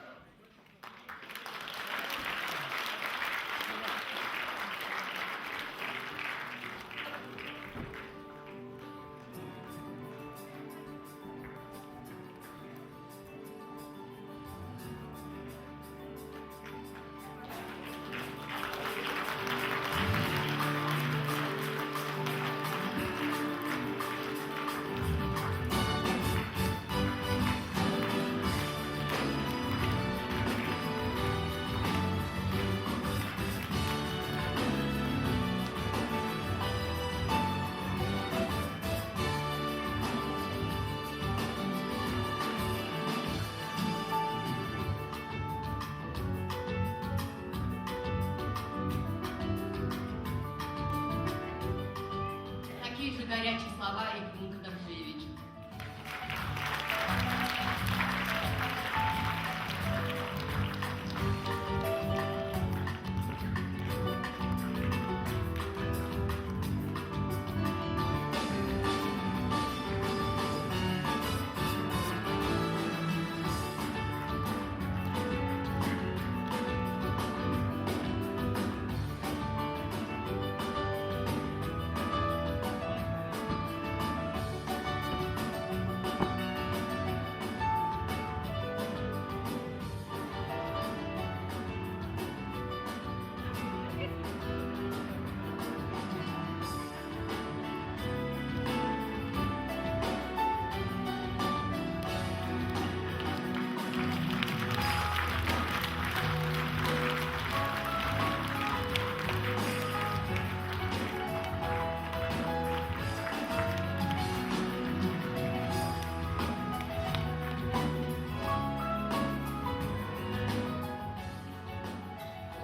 Такие же горячие слова и к Мункадоржиевичу.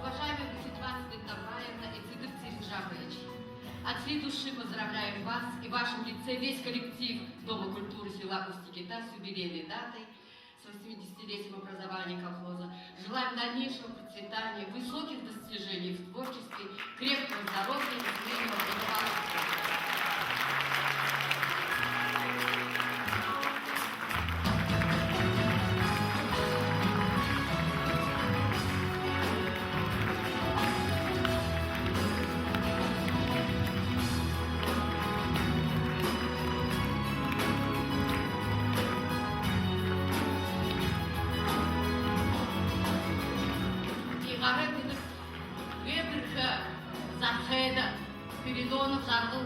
Уважаемый Бузидван Сыдыкдамбаевна и Цыдык Цыренжапович, от всей души поздравляем вас и в вашем лице весь коллектив Дома культуры села Усть-Кита с юбилейной датой, с восьмидесятилетием образования колхоза. Желаем дальнейшего процветания, высоких достижений в творчестве, крепкого здоровья и смелого благополучия. Гарай гэнэ, гээ бэрхэ, зархайда, Спиридонов Жаргал.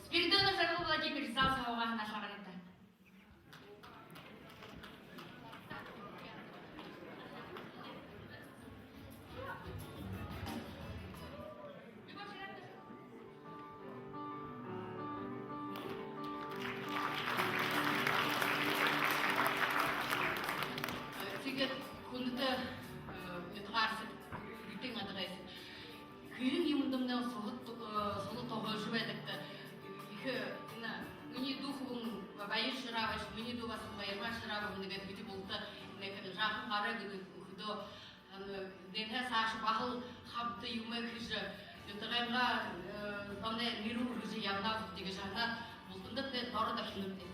Спиридонов Жаргал Владимирович, зал саһуугаа һанаа шагарыт даа. Тиигээд хүндэтэ, э, нютагаархид, Эрдэнэ адагайхид. Хэһэн юумэндэмнай сула, э, сула туһалжа байдагта. Ехэ, э, энэ, минии дүү хүбүүн Баяр Ширабович, минии дүү баһа Баярма Ширабовна гээд, бидэ булта, энэ, жаахан гарай гэнэ хүдөө, энэ, энээнһээ саашаа баһал хамта юумэ хэжэ, нютагайнгаа, э, зоной нэрэ үргэжэ ябанабди гэжэ һанаад, бултандаа тэрэ доро дахинабди.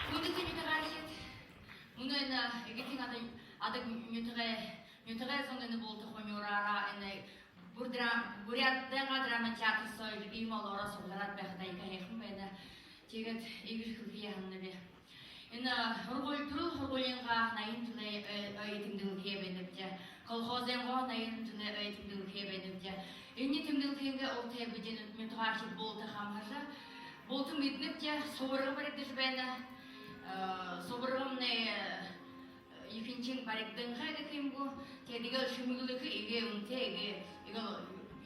Хүндэтэ нютагаархид, мүнөө энэ Эгэтын Адаг, Адаг нютагай, нютагай зон энэ булта хомюураараа, энэ бур-, дра-, буряад дайнгаа драмын театр соо иимэ олоороо суглараад байхадаа ехэ һайхан байна. Тиигээд иигэжэ хэлэхэеэ һананаб. Энэ һургуули, түрэл һургуулиингаа наян жэлэй ой-, ой тэмдэглэхэеэ байнабди. Колхозойнгоо наян жэлэй ой тэмдэглэхэеэ байнабди. Энээнэй тэмдэглэхынгээ урда тээ бидэ нютагаархид булта хамһажа, булта мэдэнэбди, субарга баригдажа байна. Э, субаргамнай, э, ехэнхинь баригданхай гэхэ юм гү. Тиигээд эгээл шэмэглэхэ, эгээ үнэтэй, эгээ, эгээл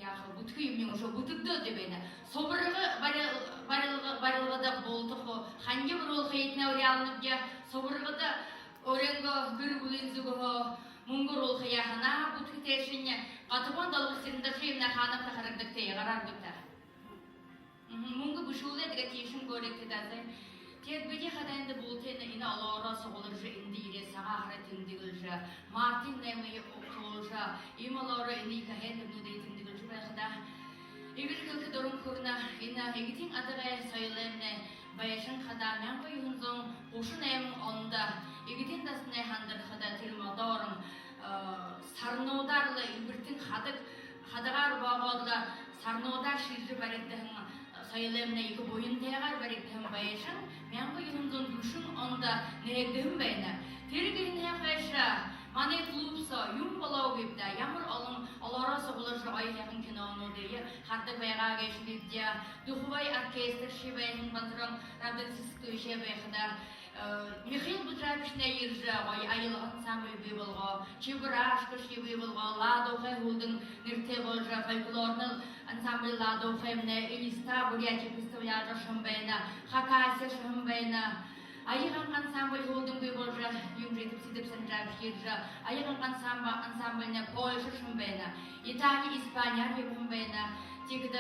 яаха, Бүтэхэ юумэн үшөө бүтэгдөөд байна. Субарга барил-, барилга-, барилгада булта хуу ханжа буруул хэтнэ уряалнабди. Субаргада өөрынгөө гэр бүлын зүгһөө мүнгэ оруулха яһанаа, бүтэхэ тээшэнь Гатабон Долгор Сэрэндэжиевна хаанаб та, харагдагты, гарааргыта. Мгм, мүнгэ бэшүүлээд, иигээд тиишэнь гүрөөтэй даа, зай. Тиигээд бидэ хадаа эндэ бултынь энэ олоороо сугларжа, эндэ ерээд, Сагаан һараа тэмдэглэжэ, мартын наймые угтуулжа, иимэ олоороо энэ ехэ һайндэрнүүдые тэмдэглэжэ байхадаа, иигэжэ хэлэхэ дуран хүрэнэ: энэ Эгэтын Адагай соёлоймнай байшан хадаа мянга юһэн зуун гушан найман ондо Эгэтын дасанай һандархада тэрэ модоорнь, э, сарнуудаар лэ эльбэртэн хадаг, хадагаар боогоод лэ, сарнуудаар шэжэжэ баригдаһан, э, соёлоймнай ехэ буянтайгаар баригдаһан байшан мянга юһэн зуун гушан ондо нээгдэһэн байна. Тэрэ гэһэнһээ хойшо манай клуб соо юун болооб даа, ямар олон олоороо сугларжа, гоё һайхан кинонуудые хардаг байгаа гээшэбибди. Духовой оркестршье байһан Бандуран Радонцыцкоевич байхада, э, Михаил Буджаевичнай ерэжэ, гоё аялга ансамбль бии болгоо, Чебурашкашье бии болгоо, Ладоухай һүүлдэнь нэрэтэй боложо, фольклорно ансамбль Ладоухаймнай Элиста Бурятия представляжа ошоһон байна, Хакасия ошоһон байна. Ая-Ганга ансамбль һүүлдэнь бии боложо, Юмжитов Цыдып Санжаевич ерэжэ, Ая-Ганга ансамб-, ансамбльнай Польша ошоһон байна, Итали, Испаниһаа ябаһан байна. Тиигээд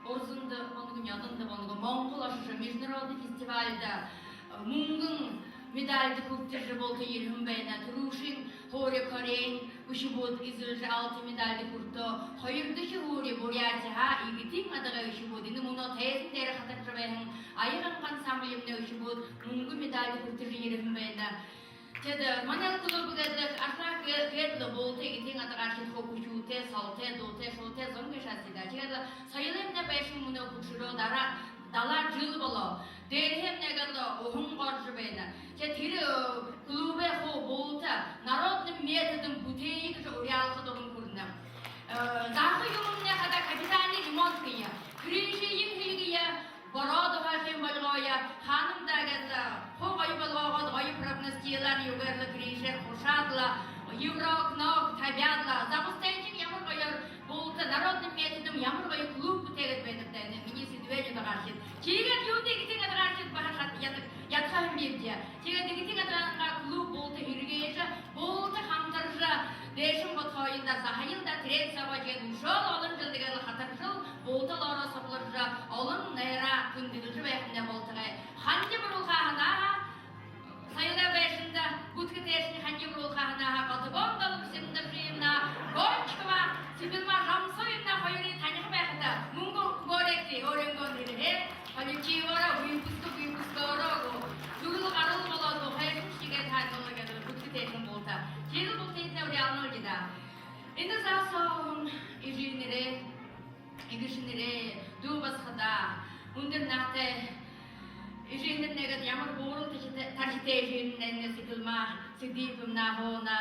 Ороддо болоно гү, Нёдондо болоно гү, Монгол ошожо, международный фестивальда, э, мүнгэн медальда хүртэжэ булта ерэһэн байна. Түрүүшын һуури Корейн үхибүүд эзэлжэ, алтын медальда хүртөө. Хоёрдохи һуури Бурятиһаа Эгэтын Адагай үхибүүд. Энэ мүнөө тайзан дээрэ хатаржа байһан Ая-Ганга ансамбльнай үхибүүд мүнгэн медальда хүртэжэ ерэһэн байна. Тиигээд манай клуб гээд лэ, архаа гэ-, гээд лэ булта Эгэтын Адагаархид хуу хүхюутэй, солотой, дуутай, шуутай зон гээшэ аабза даа. Тиигээд лэ соёлоймнай байшан мүнөө хүгжөөрөө, дара-, далаад жэл болоо. Дээрэһээмнай гээд лэ уһан гаража байна. Тиигээд тэрэ, э, клубай хуу булта народным методом бүтээе гэжэ уряалха дуран хүрэнэ. Э, заха юумэмнай хадаа капитальный ремонт хэе. Крышыень хилигые, бороо дохоохын болгоё, хаанам даа гээд лэ хуу гоё болгоогоод, гоё прогнозтийлаар, юугээр лэ, крышээр хушаад лэ, евроокно табяад лэ, Забастаевичнай ямар гоёор булта народным методом ямар гоё клуб бүтээгээд байнаб даа, энэ минии Сэдэбээн Адагаархид. Тиигээд юундэ Эгэтын Адагаархид баһа шад-, ядаха, ядаха һэмбибди. Тиигээд Эгэтын Адагайнгаа клуб булта һэргээжэ, булта хамтаржа, дээшэнь бодхооёл даа, заһаял даа, тэрээн соогоо тиигээд үшөөл олон жэлдэ гээд лэ хатаржал, булта олоороо сугларжа, олон найраа хүндэлжэ байхамнай болтогой. Ханжа буруул хааһанаа, соёлой байшанда бүтэхэ тээшэнь ханжа буруул хааһанаа Гатабон Долгор Сэрэндэжиевна Гончикова, Цыпелма Жамсуевна хоёрые таниха байхада, мүнгэ үгөөрэгты, өөрынгөө нэрэһээ, коллективээрээ, выпуск, выпускээрээ гү, зүрэл гарал болоод гү, хайшан шэгээ тааруулаа гээд лэ бүтэхэ тээшэнь булта. Тиигээд бултыетнай уряалнабди даа. Энэ зал соо эжынэрээ, эгэшэнэрээ, дүү басагадаа, үндэр наһатай эжынэрнай гээд, ямар буурал тархитай, тархитай эжынэрнай, Цыпелма Цыдыповна, Гуна,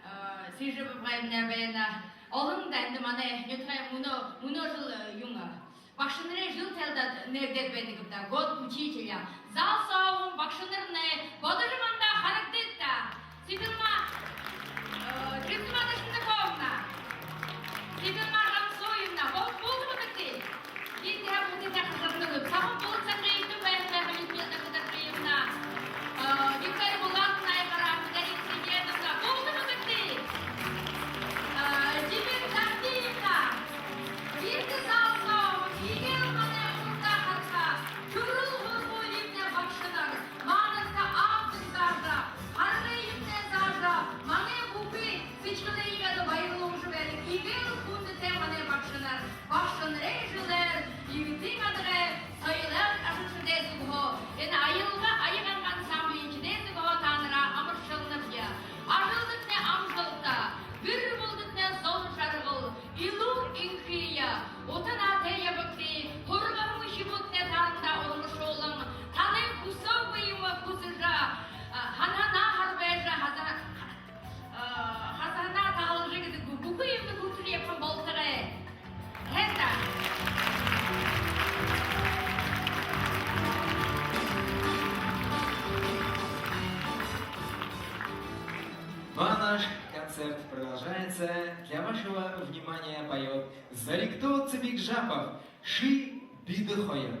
э, Сыжабабаевна байна. Олон даа, эндэ манай нютагай мүнөө, мүнөө жэл, э, юун, э, багшанарай жэл тайлаад нээгдээд байна гээб даа, год учителя. Зал соо багшанарнай бодожо манда харагдыт даа. Цыпелма, э, Цыпелма Дашиндаковна, Цыпелма Жамсуевна, бол-, булта мэдэгты. Эндэ һаа бүтэдэ хашарна гү? Сахан булта сахиитан байһан байха, Людмила Дашидашиевна, э, Виктория Булатовна, Айбаран, Дарига Сиденовна, булта мэдэгты. Э, Димит Замбиевна, эндэ зал соо, иигээд манай урда хараха, түрэл һургуулиин багшанар, манда автор заажа, харгыемнай заажа, манай бүхы сэдьхэлые гээд баярлуулжа байдаг иигээд хүндэтэй манай багшанар. Багшанарай жэлээр Эгэтын Адагай соёлой ажалшадай зүгһөө, энэ аялга, Ая-Ганга ансамбльшадай зүгһөө таанараа амаршалнабди. Ажалдатнай амжалта, гэр бүлэдэтнай зол жаргал, элүүр энхые, ута наһатай ябагты, һургаһан үхибүүдтнай таанадаа урмашуулан, танай хүсөөгүй юумэ хүсэжэ, а, һанаһанаа харбайжа, хаза-, а, хазаһанаа таһалжа гэдэг бүхы юумэ хүсэжэ ябаһан болтогой. Һайн даа. Ну а наш концерт продолжается. Для вашего внимания поёт Зоригто Бигжапов, «Ши бидэ хоёр».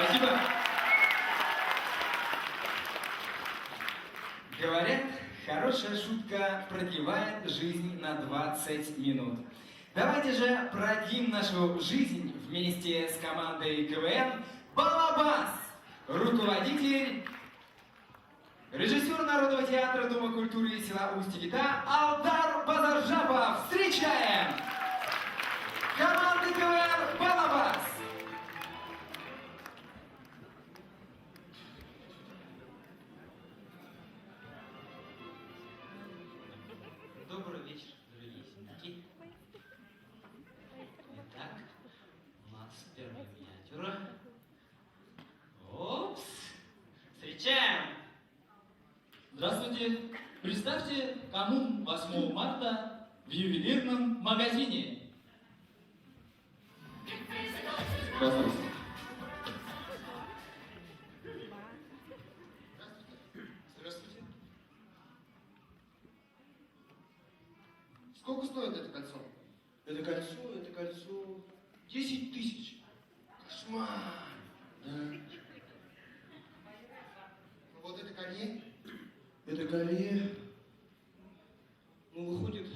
Спасибо. Говорят, хорошая шутка продлевает жизнь на двадцать минут. Давайте же продлим нашу жизнь вместе с командой КВН «Балабас». Руководитель, режиссёр Народного театра Дома культуры села Усть-Вита Алдар Базаржапов. Встречаем! Команда КВН «Балабас». Добрый вечер, дорогие земляки. Итак, у нас первая миниатюра. Опс. Встречаем! Здравствуйте. Представьте, кому восьмого марта в ювелирном магазине. Здравствуйте. Сколько стоит это кольцо? Это кольцо, это кольцо десять тысяч. Кошмар. Да. Ну вот это колье. Это колье. Ну, выходит,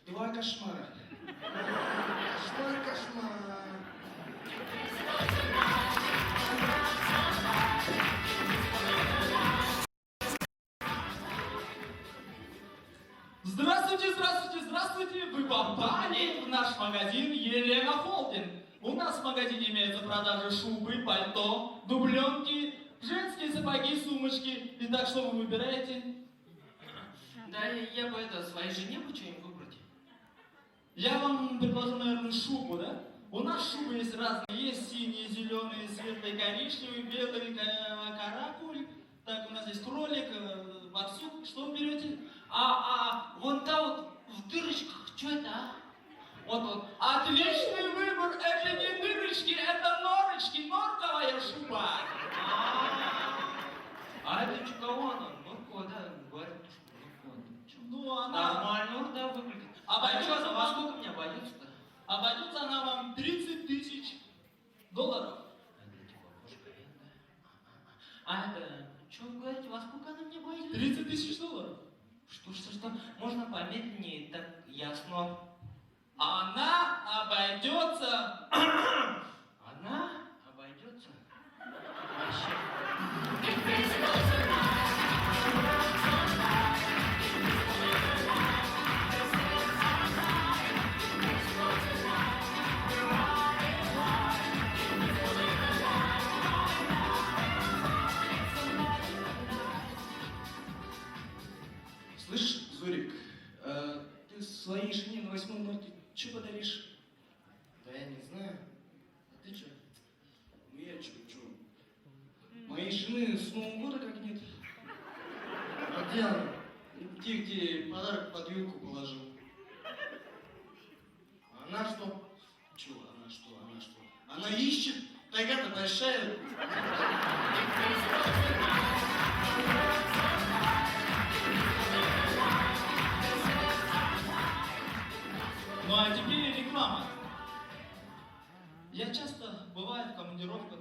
два кошмара. Кошмар, кошмар. Здравствуйте, здравствуйте, здравствуйте! Вы попали в наш магазин Елена Холдинг. У нас в магазине имеются продажи шубы, пальто, дубленки, женские сапоги, сумочки. Итак, что вы выбираете? Да, я бы это, своей жене бы что-нибудь выбрать. Я вам предложу, наверное, шубу, да? У нас шубы есть разные. Есть синие, зелёные, светлые, коричневые, белые, ка-, каракуль. Так, у нас есть кролик, э, барсук. Что вы берёте? А, а, вон та вот в дырочках, что это, а? Вот, вот. Отличный выбор. Это не дырочки, это норочки. Норковая шуба. А, а это чё, кого она? Норковая, да, говорят, что норковая. Ну, она нормально, да, выглядит. А обойдётся чё, во вам сколько мне обойдётся-то? Обойдётся она вам тридцать тысяч долларов. Это типа бабушка, да? А это, чё вы говорите, во сколько она мне обойдётся? Тридцать тысяч долларов. Что, что, что? Можно помедленнее, так ясно. Она обойдётся. Она обойдётся. Вообще. Слышь, Зорик, э, ты своей жене на восьмое марта чё подаришь? Да я не знаю. А ты чё? Ну я чё, чё? Моей жены с Нового года как нет. А где она? Где, где подарок под ёлку положил? А она что? Чё она что, она что? Она ищет? Тайга-то большая. Ну а теперь реклама. Я часто бываю в командировках,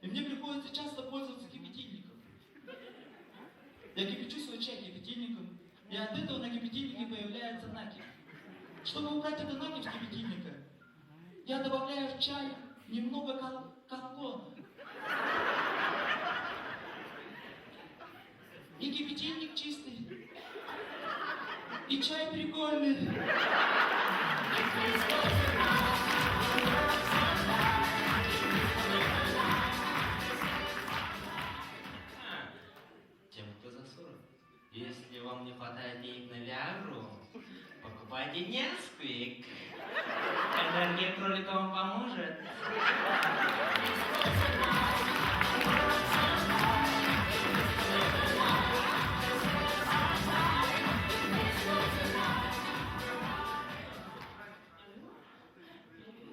и мне приходится часто пользоваться кипятильником. Я кипячу свой чай кипятильником, и от этого на кипятильнике появляется накипь. Чтобы убрать эту накипь с кипятильника, я добавляю в чай немного кал-, калгона. И кипятильник чистый, и чай прикольный. Тем, кто за сорок. Если вам не хватает денег на Виагру, покупайте Несквик. Энергия кролика вам поможет.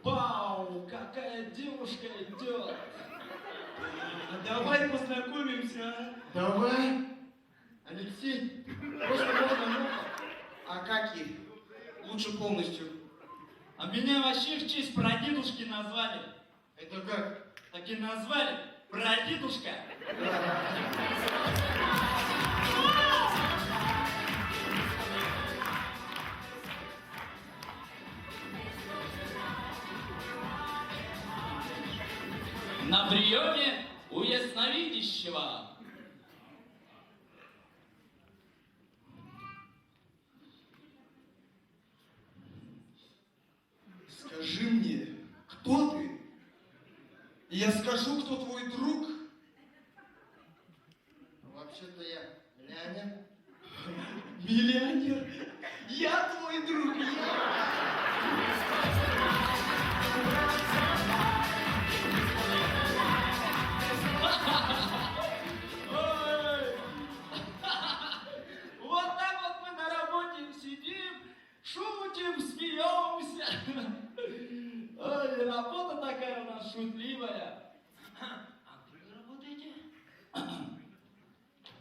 Вау, какая девушка идёт! А давай познакомимся, а? Давай. Алексей, просто можно, ну, а как их? Лучше полностью. А меня вообще в честь прадедушки назвали. Это как? Так и назвали. Прадедушка. На приёме у ясновидящего. Скажи мне, кто ты? И я скажу, кто твой друг. Вообще-то я миллионер. Миллионер? Я твой друг, я! Ой! Вот так вот мы на работе сидим, шутим, смеёмся. Ой, работа такая у нас шутливая. А где вы работаете?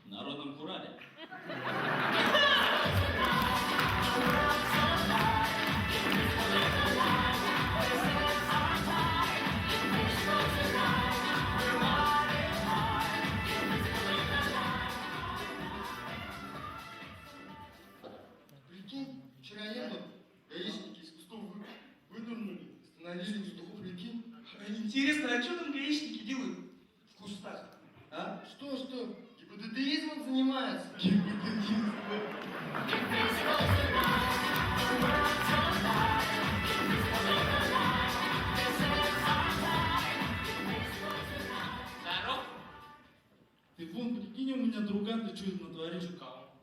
В народном хурале. Гипнотизмом занимаются. Гипнотизм. Здоров. Ты вон, прикинь, у меня друган, ты чё натворил, чё кого?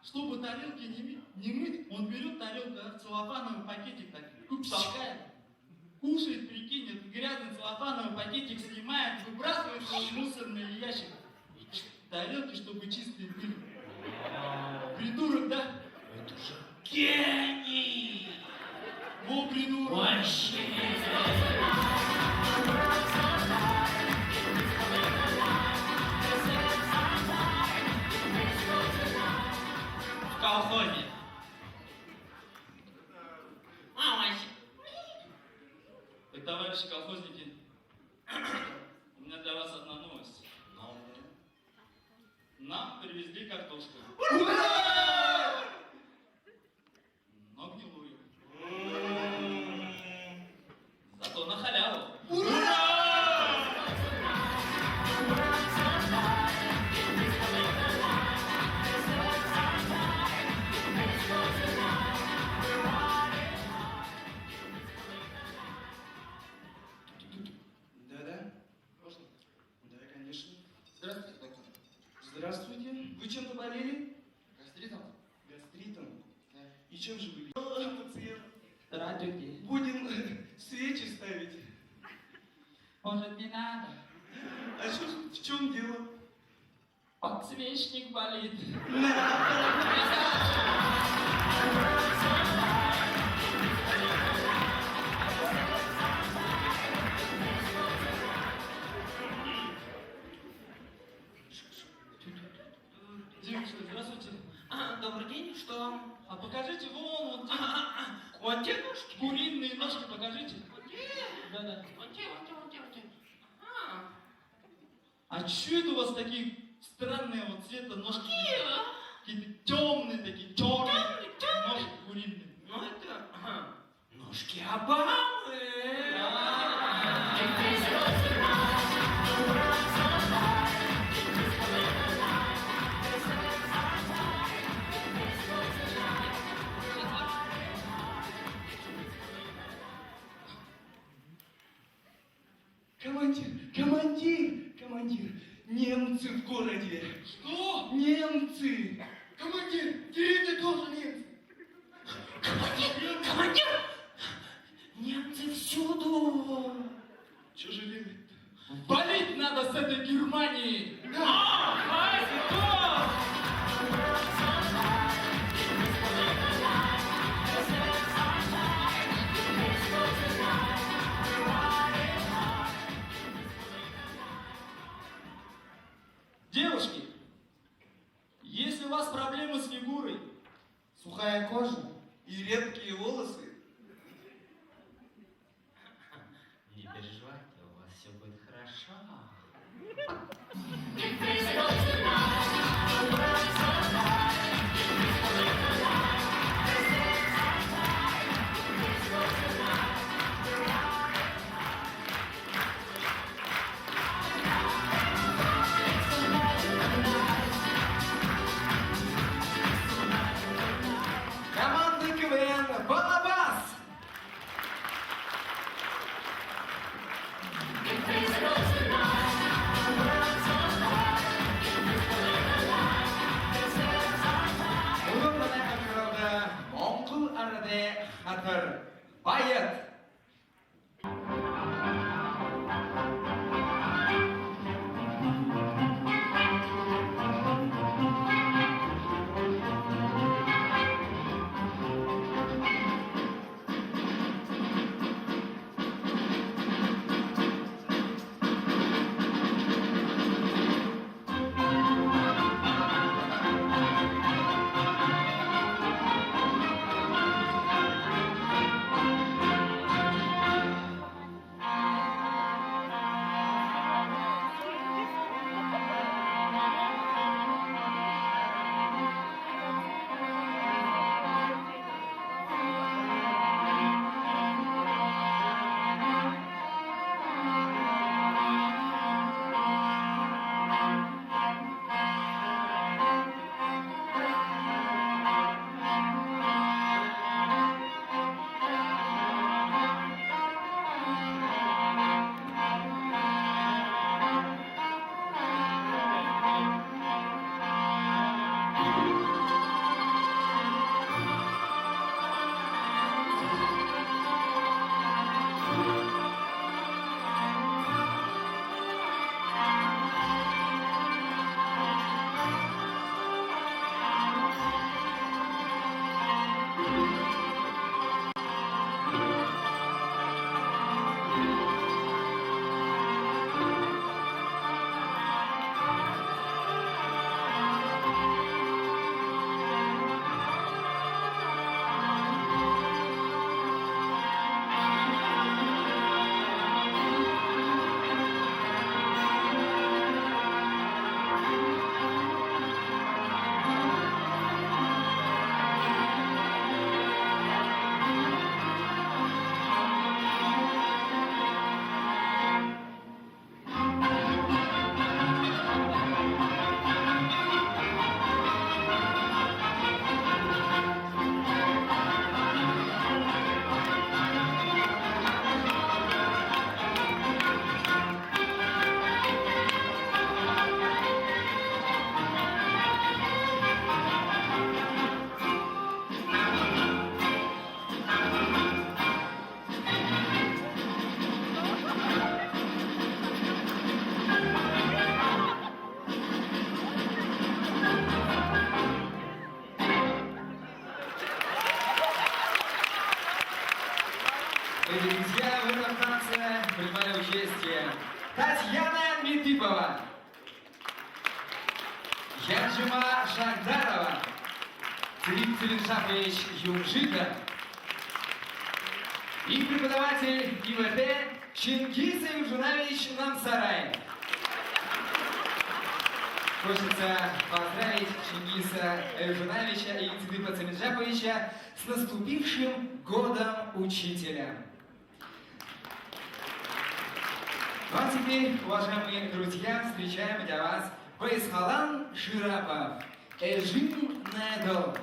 Чтобы тарелки не ми-, не мыть, он берёт тарелку, а, целлофановый пакетик так, упс, толкает. Кушает, прикинь, этот грязный целлофановый пакетик снимает, выбрасывает его в мусорный ящик. Тарелки, чтобы чистые были. Придурок, да? Это же гений! Во, придурок! Вообще! В колхозе. А, вообще. Так, товарищи колхозники, у меня для вас одна новость. Нам привезли картошку. Ура! Но гнилую. Зато на халяву. Ура! Да-да. Можно? Да, конечно. Здравствуйте, доктор. Здравствуйте. Вы чем-то болели? Гастритом. Гастритом? Да. И чем же вы лечили пациента? Здравствуйте. Будем свечи ставить. Может, не надо? А что, в чем дело? Подсвечник болит. Девушка, здравствуйте. А, добрый день, что? А покажите вон, вон те. А, а, а, вон те ножки? Куриные ножки покажите. Вон те? Да, да. Вон те, вон те, вон те, вон те. А. А чё это у вас такие странные вот цвета ножки? Какие? Какие-то тёмные такие, чёрные. Тёмные, тёмные. Ножки куриные. Ну, это, ага. Ножки Обамы! Командир, командир, командир, немцы в городе. Что? Немцы. Командир, в деревне тоже немцы. Командир, командир! Немцы всюду! Чё же делать-то? Валить надо с этой Германии! Да! Валить, да! Девушки, если у вас проблемы с фигурой, сухая кожа и редкие волосы, не переживайте, у вас всё будет хорошо. Команда КВН Татьяна Медыпова. Янжима Шагдарова. Цыбик Цыбикжапович Юнжитов. И преподаватель ИВТ Чингис Эюжинович Намсараев. Хочется поздравить Чингиса Эюжиновича и Цыбика Цыбикжаповича с наступившим годом учителя. Ну а теперь, уважаемые друзья, встречаем для вас Байсхалан Ширапов. «Эжымнай дол».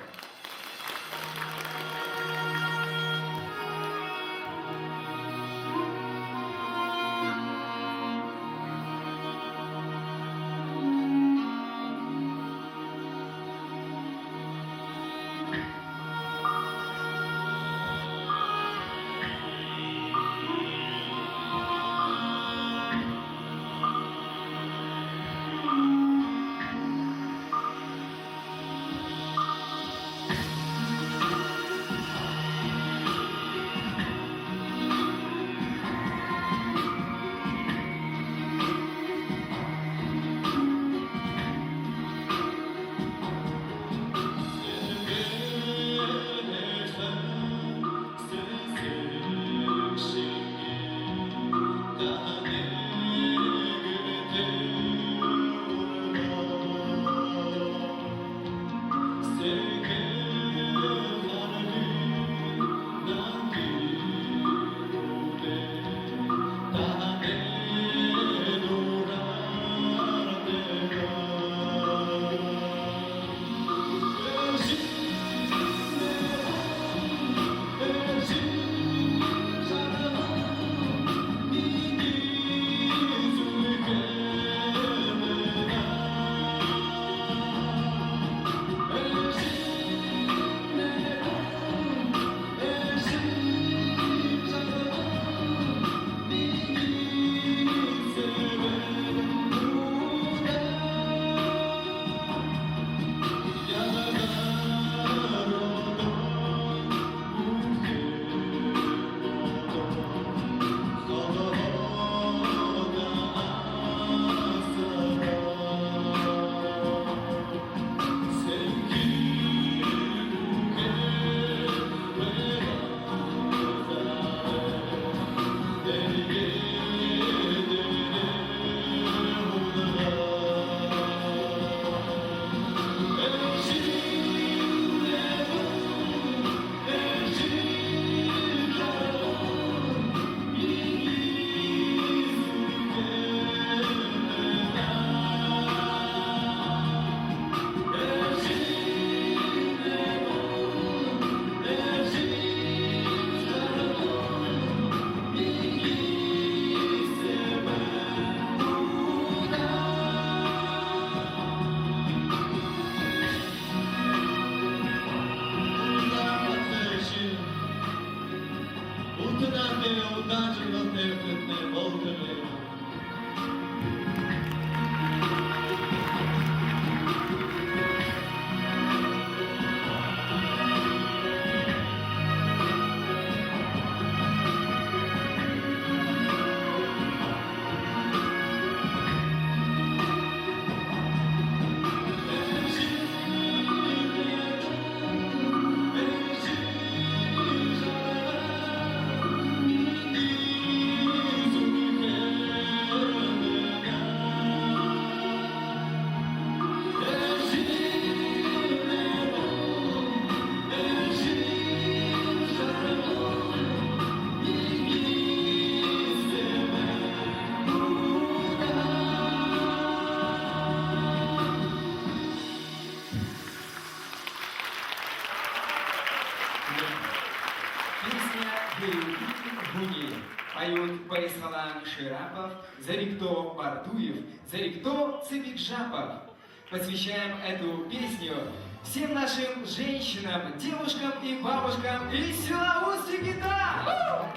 Ултанаатай, удаан жаргалтай, хүндэтэ болтогой. Песня «Бэлигэй һүни». Поют Байсхалан Ширапов, Зарикто Бардуев, Зарикто Цыбикжапов. Посвящаем эту песню всем нашим женщинам, девушкам и бабушкам из села Усть-Икита!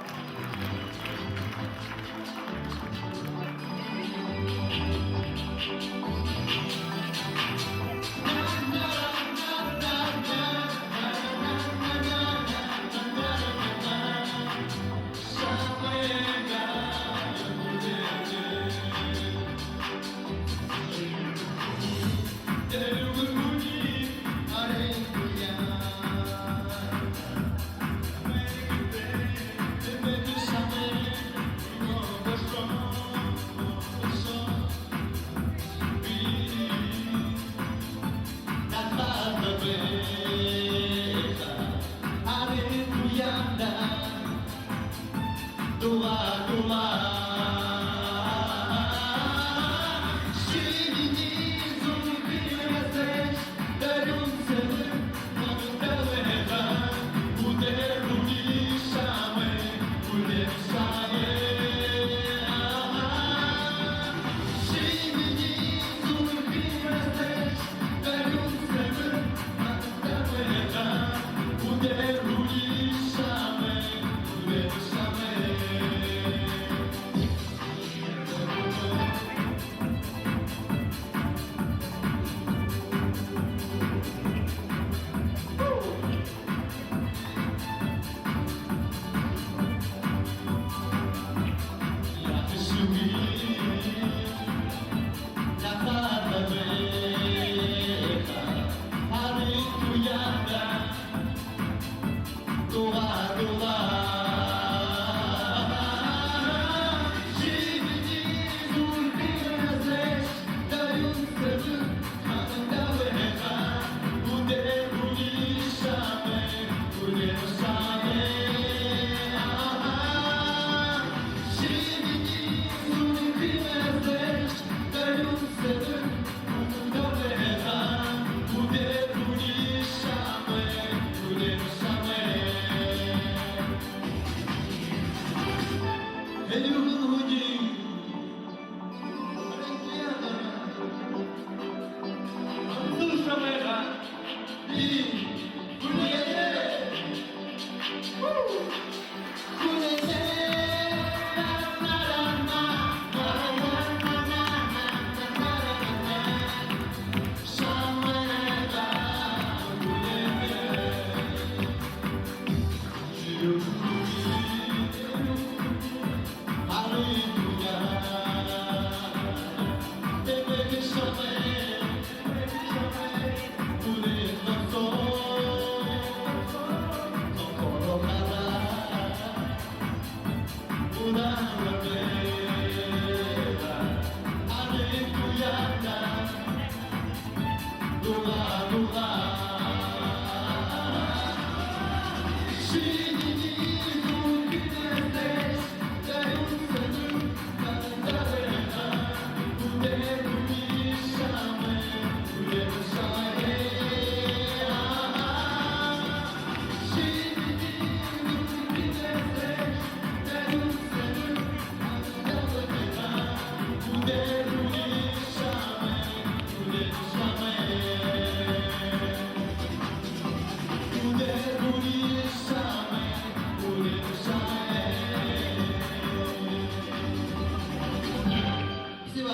Спасибо.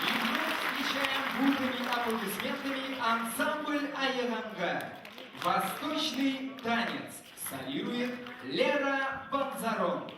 И вновь встречаем бурными аплодисментами ансамбль «Айаганга». «Восточный танец». Солирует Лера Банзарон.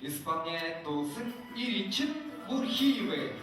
Исполняет дуулсан Иринчин Бурхиевай.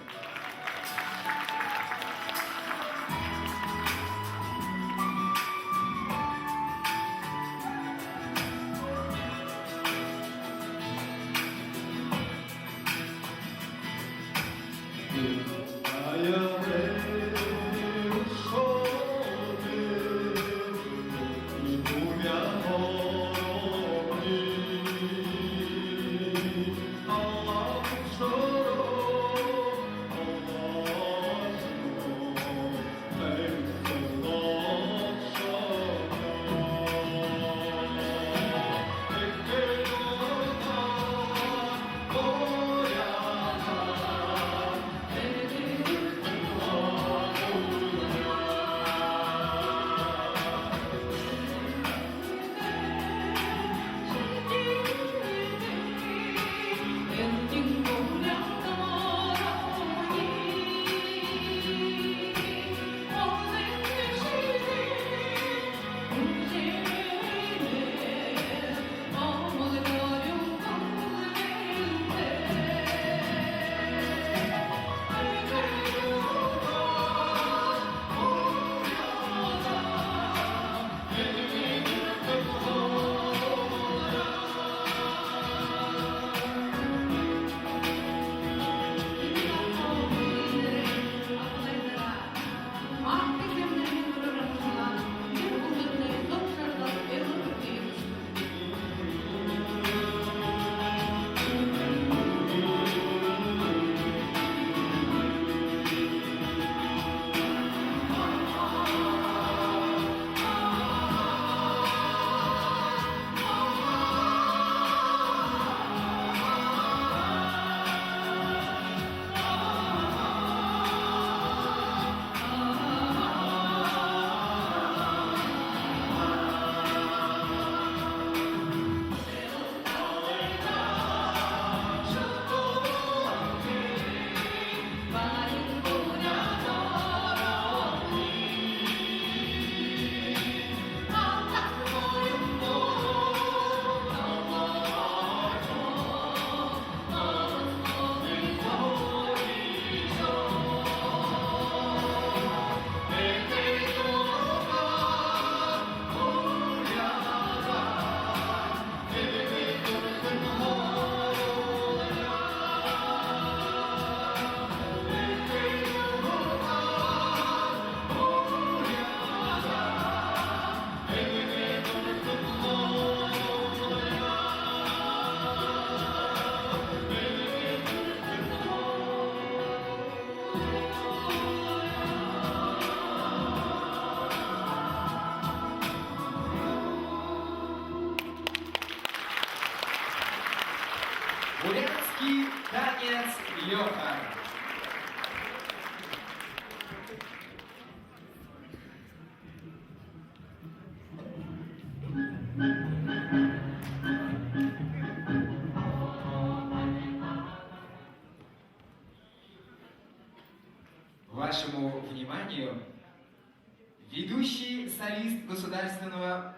Бурятский танец Лёха. Вашему вниманию ведущий солист государственного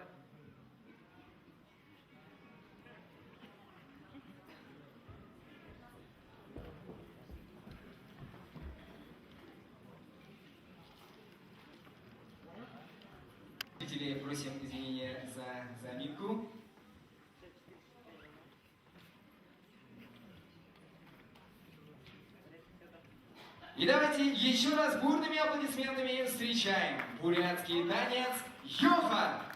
Зрители, просим извинения за заминку. И давайте ещё раз бурными аплодисментами встречаем бурятский танец Ёха!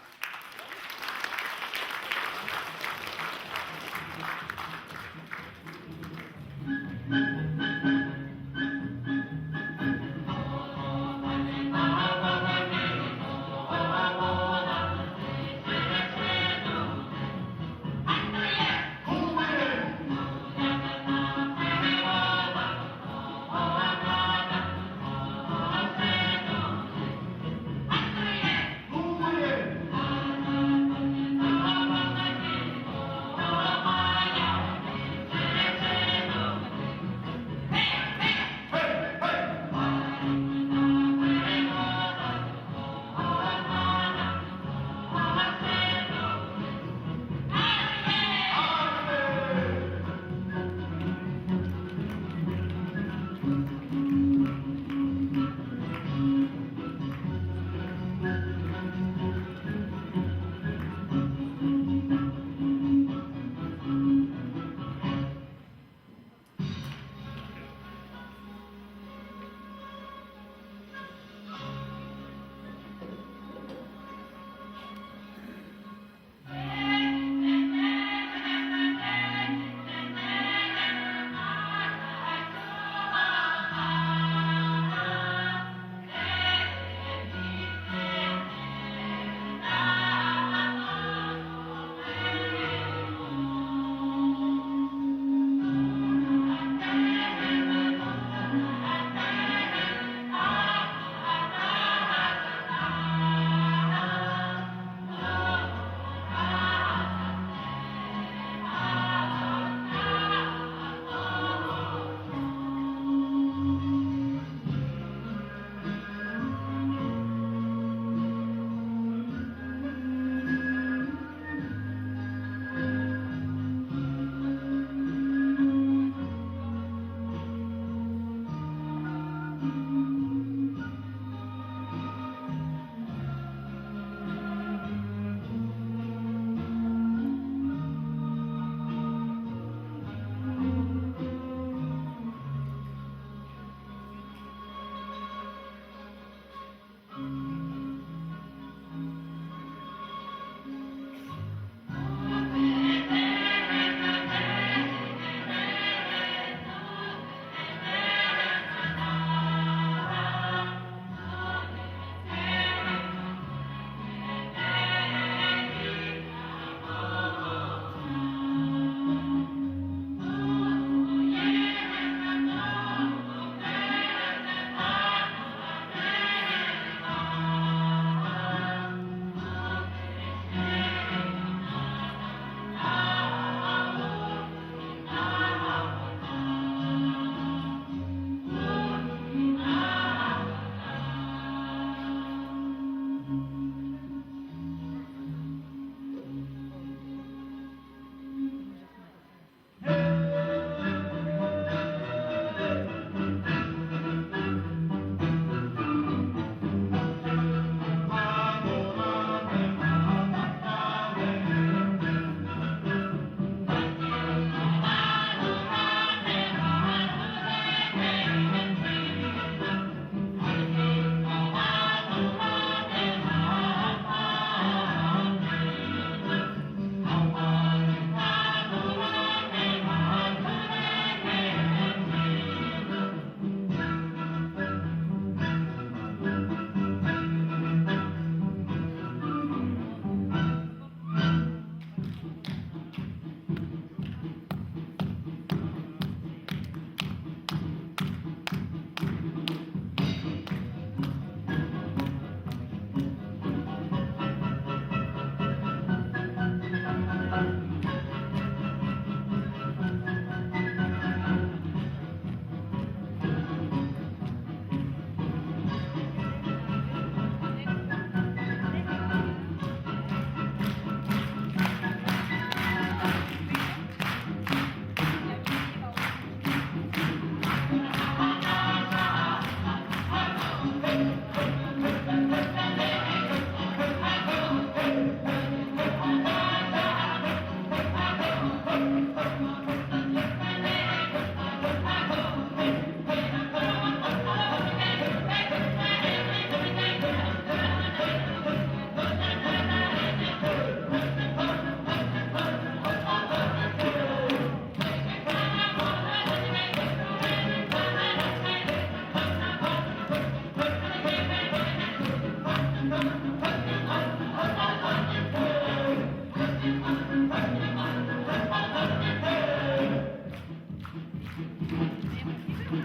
А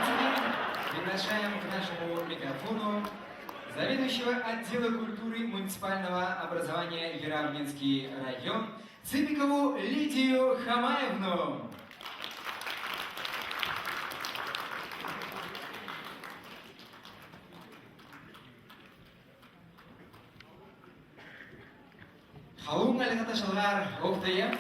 теперь приглашаем к нашему микрофону заведующего отдела культуры муниципального образования Яровнинский район Цыбикову Лидию Хамаевну. Халуун альга ташалгаар угтая.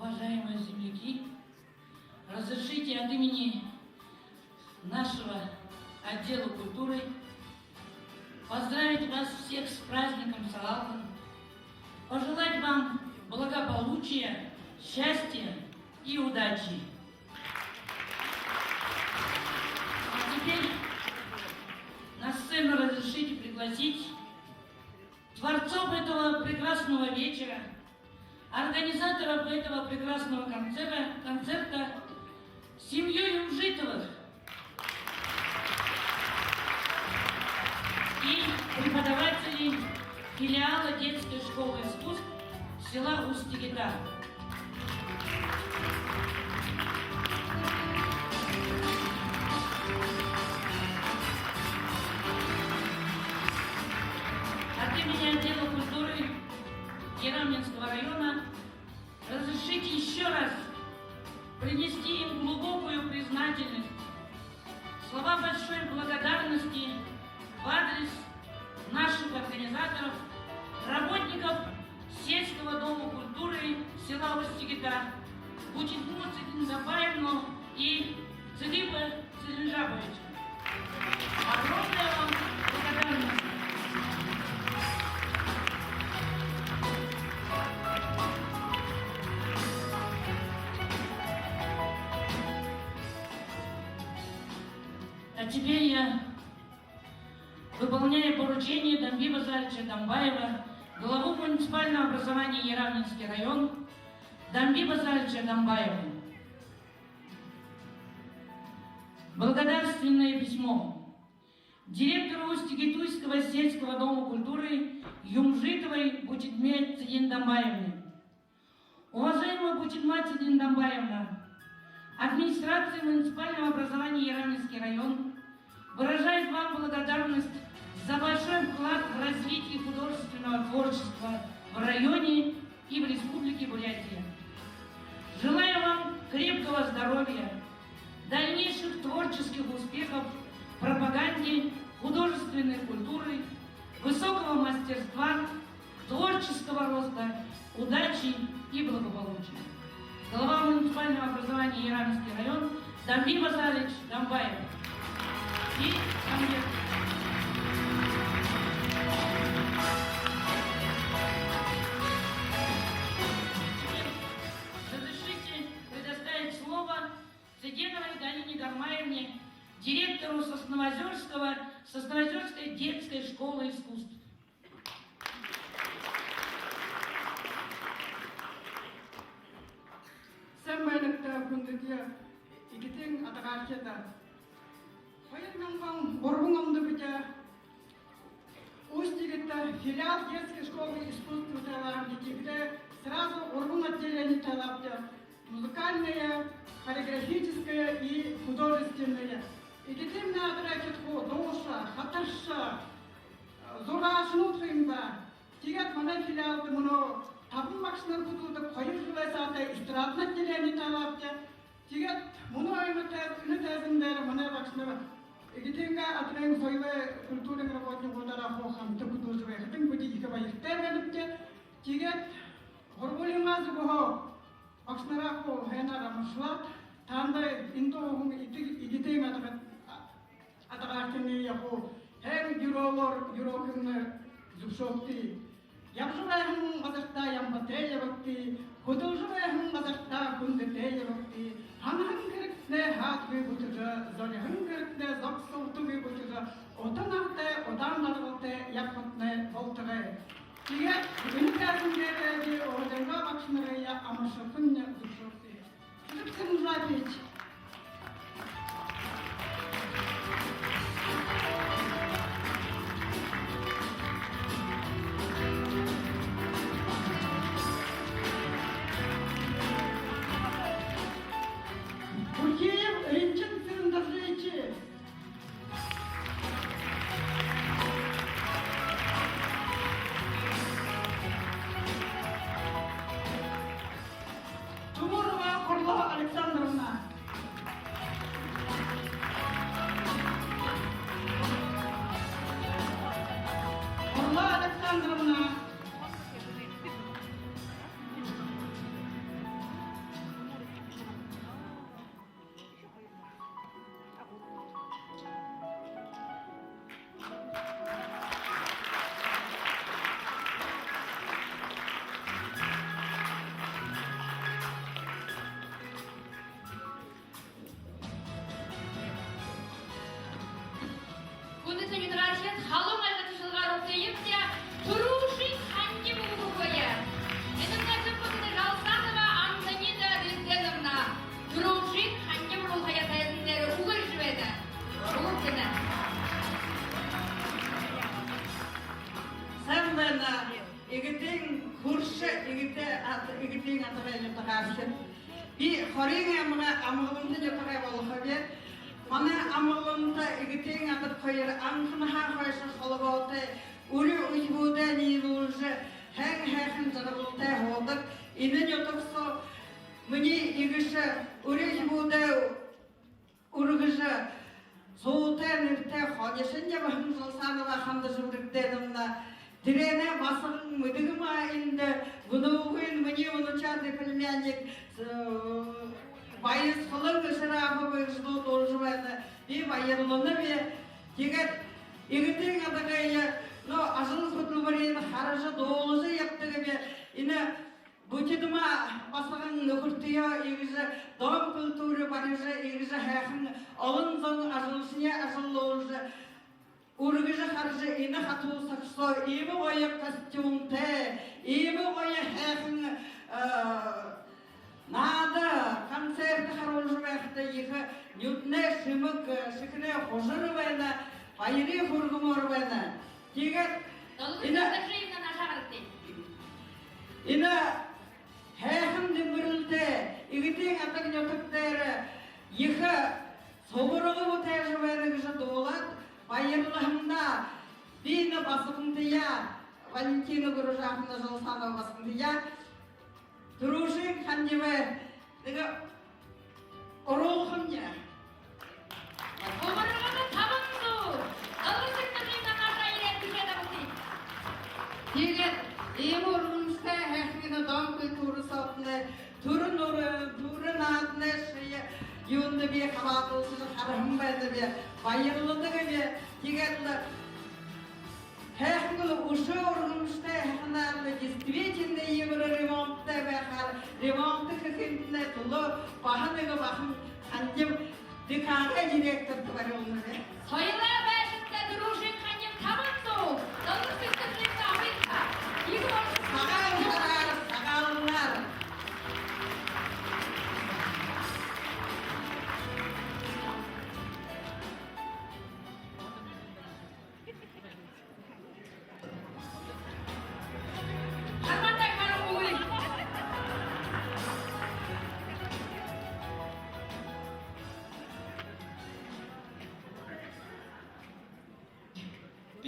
Уважаемые земляки, разрешите от имени нашего отдела культуры поздравить вас всех с праздником Салалтын, пожелать вам благополучия, счастья и удачи. А теперь на сцену разрешите пригласить творцов этого прекрасного вечера, организаторов этого прекрасного концерта, концерта, семью Юмжитовых и преподавателей филиала детской школы искусств села Усть-Тегета. От имени отдела культуры Яровнинского района разрешите ещё раз принести им глубокую признательность, слова большой благодарности в адрес наших организаторов, работников сельского дома культуры села Усть-Тегета, Бутидму Цыдендамбаевну и Цыдыпа Цыденжабовича. Огромная вам благодарность. А теперь я выполняю поручение Дамби Базарыча Дамбаева, главу муниципального образования Яровнинский район, Дамби Базарыча Дамбаева. Благодарственное письмо директору Усть-Тегетуйского сельского дома культуры Юмжитовой Бутидме Цыдендамбаевне. Уважаемая Бутидма Цыдендамбаевна, администрация муниципального образования Яровнинский район выражает вам благодарность за большой вклад в развитие художественного творчества в районе и в Республике Бурятия. Желаю вам крепкого здоровья, дальнейших творческих успехов в пропаганде художественной культуры, высокого мастерства, творческого роста, удачи и благополучия. Глава муниципального образования Яровнинский район Дамби Базарыч Дамбаев. И конверт. Теперь разрешите предоставить слово Цыденовой Галине Гармаевне, директору Сосновоозёрского, Сосновоозёрской детской школы искусств. Сайн байна, хүндэтэ Эгэтын адагаархид. Хоёр мянган гурбан ондо бидэ Усть-Тегетэ филиал детской школы искусств тайлаабди. Тиихэдэ сразу гурбан отделение тайлаабди: музыкальное, хореографическое и художественное. Эгэтын адагаархид хуу дууша, хатарша, зураашанууд ха юм даа. Тиигээд манай филиалда мүнөө табан багшанар хүдэлдэг, хоёр жэлэй саада эстрадна отделение тайлаабди. Тиигээд мүнөө энэ тай-, энэ тайзан дээрэ манай багшанар Эгэтын адагын соёлой, культурын работникуудаараа хуу хамта хүдэлжэ байхадань бидэ ехэ баяртай байнабди. Тиигээд Һаа, багшанараа хуу һайнаар амаршалаад, таанадаа энэ дууһаа Эгэ-, Эгэтын Адага, Адагаархинай яахаб, һайн юрөөгөөр юрөөхэмни зүбшөөгты. Ябажа байһан газартаа ямбатай ябагты, хүдэлжэ байһан газартаа хүндэтэй ябагты. Һанаһан хэрэгтнай һаадгүй бүтэжэ, зориһон хэрэгтнай зогсолтогүй бүтэжэ, ута наһатай, удаан жаргалтай ябахатнай болтогой. Тиигээд энэ тайзан дээрэ би Угжамба багшанарые амаршалхамни зүбшөөгты. Түлхигтэн жабич. Куркиев Ринчин Цырендоржиевич. Тумурова Хурлаа Александровна. Хурлаа Александровна. Хүндэтэ нютагаархид, халуун альга тушалгаар угтыемта. Түрүүшын хандим үгэ үгэе. Энэмнай түб бүтэдэ Жалсанова Антонида Дэнденовна. Түрүүшын хандим үгэ үгэе, тайзан дээрэ үгэржэ байна. Үгэ үгэнэ. Сайн байна. Эгэтын хүршэ, Эгэтын Ад-, Эгэтын Адагай нютагаархид. Би Хориин аймагай Амгаланта нютагай болохоб. Манай Амгаланта Эгэтын Адаг хоёр анханһаа хойшо холбоотой, үри үхибүүдээ ниилүүлжэ, һайн һайхан жаргалтай һуудаг. Энэ нютаг соо минии эгэшэ үри үхибүүдээ үргэжэ, суутай, нэрэтэй хонишон ябаһан Жалсанова Хандажаб Дэгденовна. Тэрээнэй басаган Мэдэгма эндэ, Гүнүүгын минии внучатый племянник, э, Баясхалан Шарапов эгэшэ дуу дуулажа байна. Би баярланаб. Тиигээд Эгэтын Адагые, ну, ажал хүдэлмэриие хаража, дуулажа ябадаг бэ. Энэ Бутидма басаган нүхэртэеэ иигэжэ Дом культуры барижа, иигэжэ һайхан олон зон ажалшанай ажаллуулжа, үргэжэ хаража, энэ хатуу саг соо иимэ гоё костюмтай, иимэ гоё һайхан, э, наада, концерт харуулжа байхада ехэ нюдэнэй шэмэг, шэхэнэй хужар байна, баярые хүргэмөөр байна. Тиигээд энэ, энэ һайхан дэмбэрэлтэй Эгэтын Адаг нютаг дээрэ ехэ субарга бүтээжэ байна гэжэ дуулаад баярлаһандаа, би энэ басагантаяа, Валентина Гуржаповна Жалсанова басагантаяа түрүүшын хандимаа нэгэ оруулхамни. Субаргада табан зуу. Далан сэгнэхын намаашаа ерээд бэшээд абахыт. Тиигээд иимэ үргэмжэтэй һайхан Дом культуры соотнай түрэ нуурай, түрэ нааданай шэе юундэ би хабаадалсажа хараһан байнаб, баярладагби. Тиигээд лэ һайхан лэ үшөө үргэмжэтэй һайханаар лэ, действительно евроремонттай байхаар, ремонт хэхынтнай түлөө баһа нэгэ баһан хандим ДК-гай директорта барюулнаб. Соёлой байшангай түрүүшын хандим табан зуу. Далан сэгнэхын намаашаа. Иигэ болошоо. Сагаан һараар, Сагаалганаар.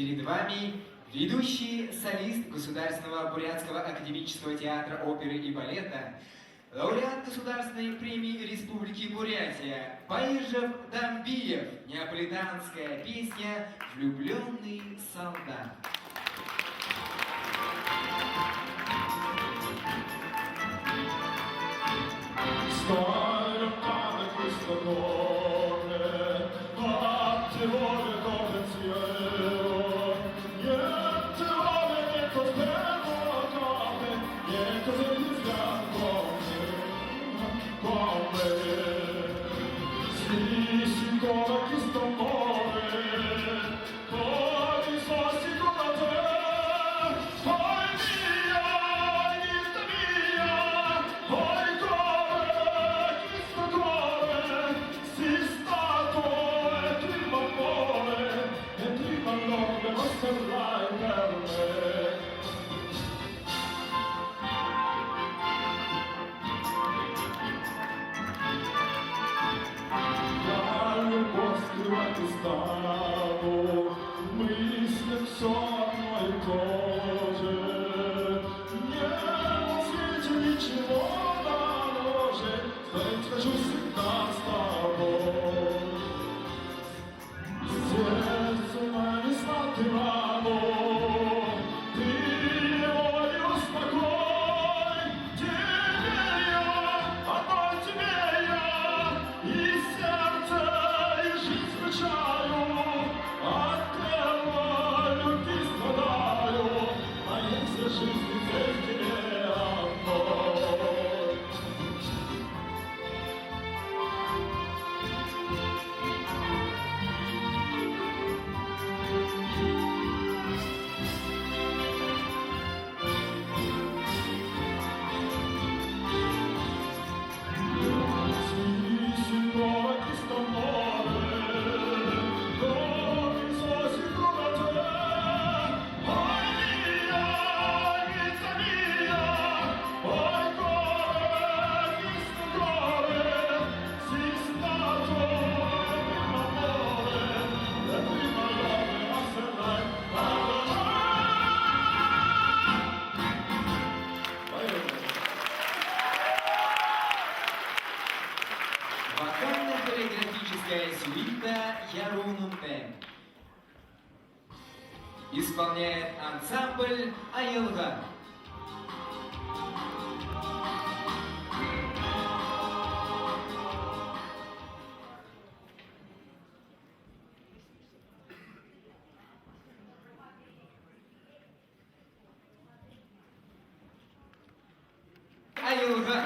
Перед вами ведущий солист Государственного бурятского академического театра оперы и балета, лауреат Государственной премии Республики Бурятия Баиржев Дамбиев, неаполитанская песня «Влюблённый солдат». Я любовь скрывать не стану, мысли всё одно и то же. Нет на свете ничего дороже, знать хочу всегда с тобой. Сердцу нанесла ты рану, ты его не успокой. Тебе я, одной тебе я, и сердце, и жизнь вручаю. От первой любви страдаю, а я всю жизнь здесь тебе одной. Вокально-хореографическая сюита «Яруу нэмтэ». Исполняет ансамбль «Аялга». «Аялга».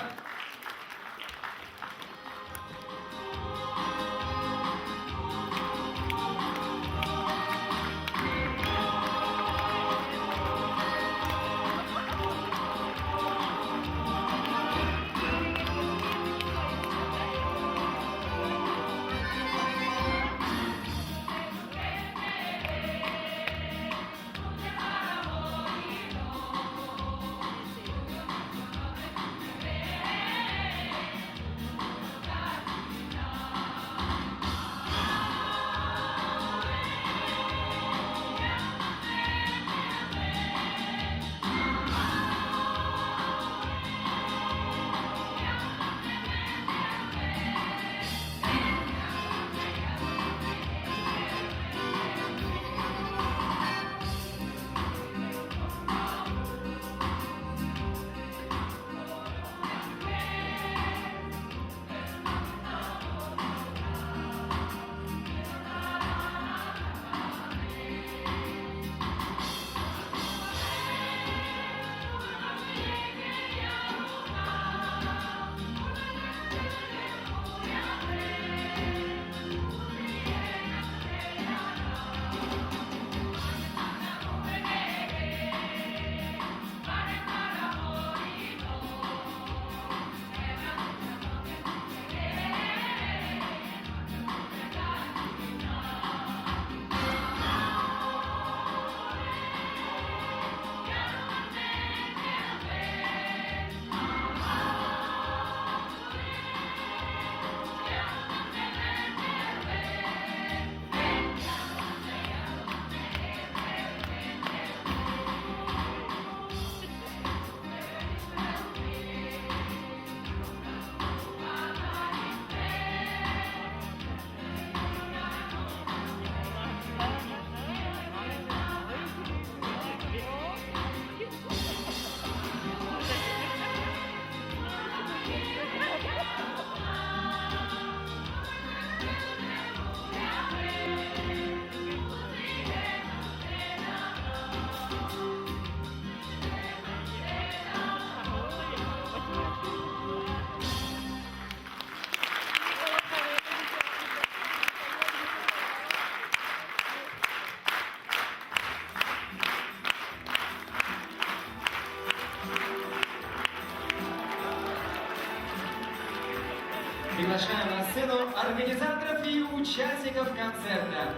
Приглашаем на сцену организаторов и участников концерта.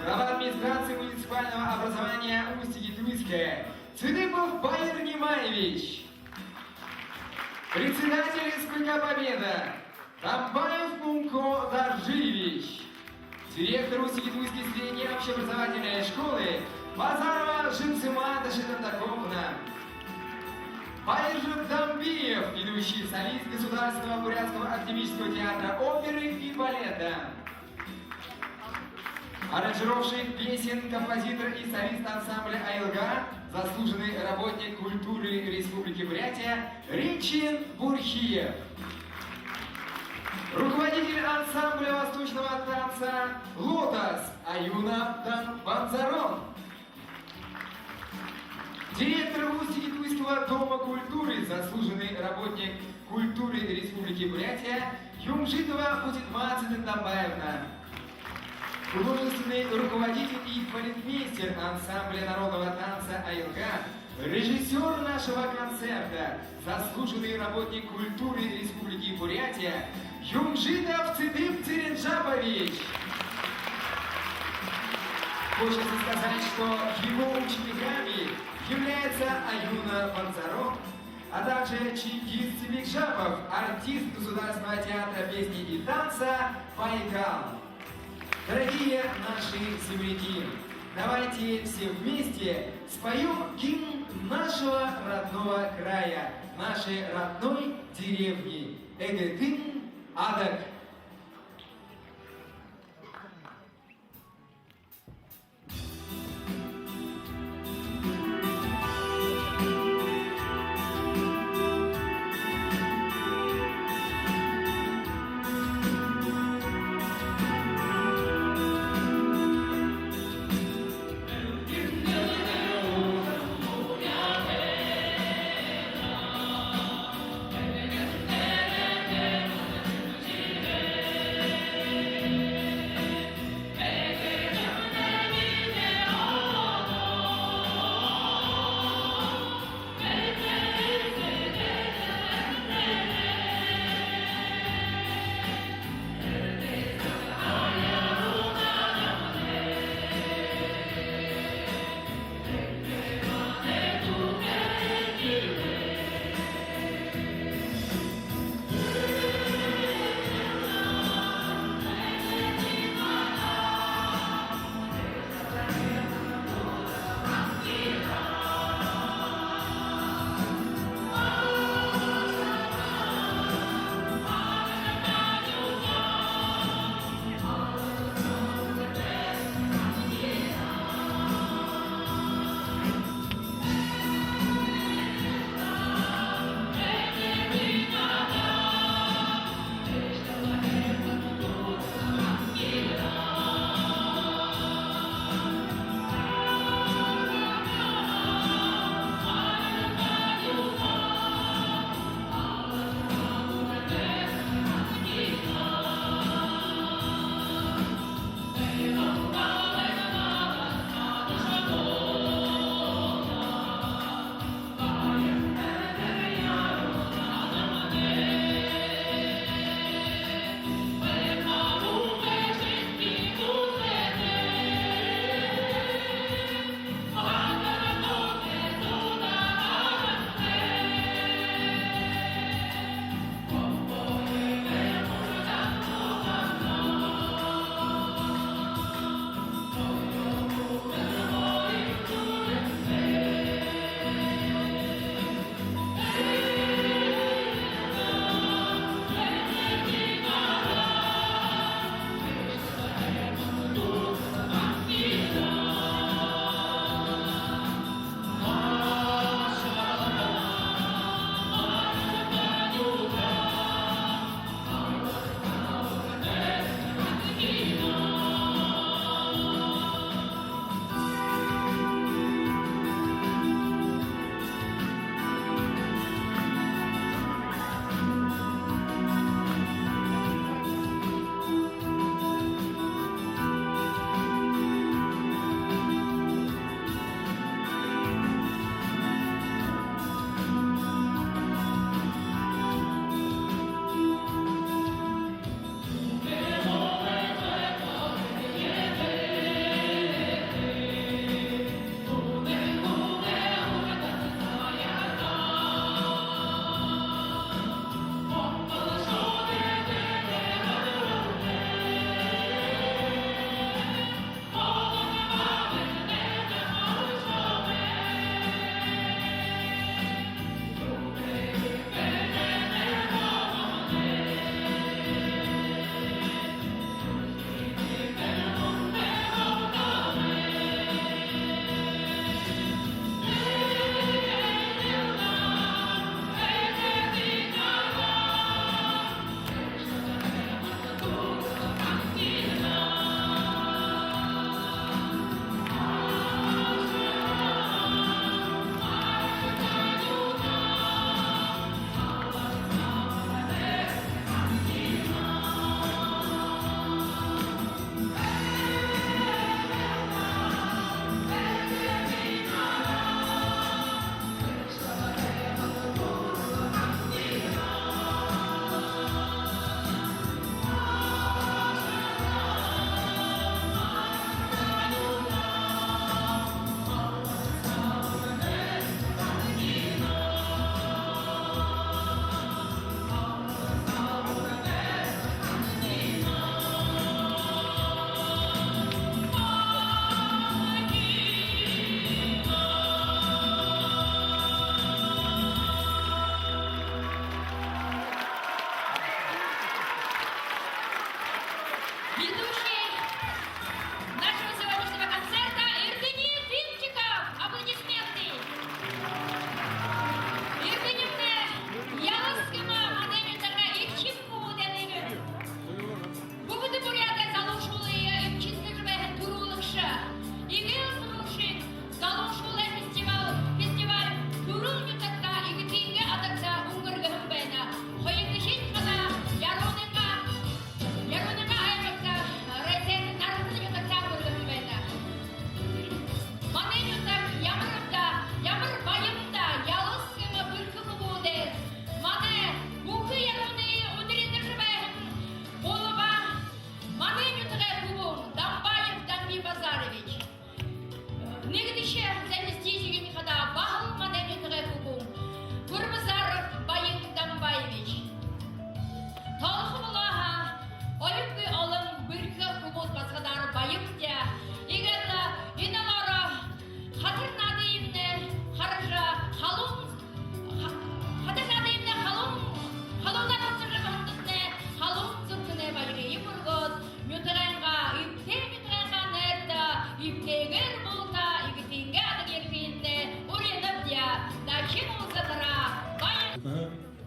Глава администрации муниципального образования Усть-Хетуйска Цыдыпов Баир Нимаевич. Председатель СПК «Победа» Дамбаев Мунко Даржиевич. Директор Усть-Хетуйской средней общеобразовательной школы Базарова Жемсима Дашидамдаковна. Баиржан Дамбиев, ведущий солист Государственного бурятского академического театра оперы и балета. Аранжировщик песен, композитор и солист ансамбля «Айылга», заслуженный работник культуры Республики Бурятия Ричин Бурхиев. Руководитель ансамбля восточного танца «Лотос» Аюна Дан-, Банзарон. Директор Усть-Хетуйского дома культуры, заслуженный работник культуры Республики Бурятия Юмжитова Удитма Цыдендамбаевна. Художественный руководитель и балетмейстер ансамбля народного танца «Айылга», режиссёр нашего концерта, заслуженный работник культуры Республики Бурятия Юмжитов Цыдып Цыренжапович. Хочется сказать, что его учениками являются Аюна Банзарон, а также Чингиз Цыбикжапов, артист Государственного театра песни и танца «Байгал». Дорогие наши земляки, давайте все вместе споём гимн нашего родного края, нашей родной деревни. Эгэтын Адаг.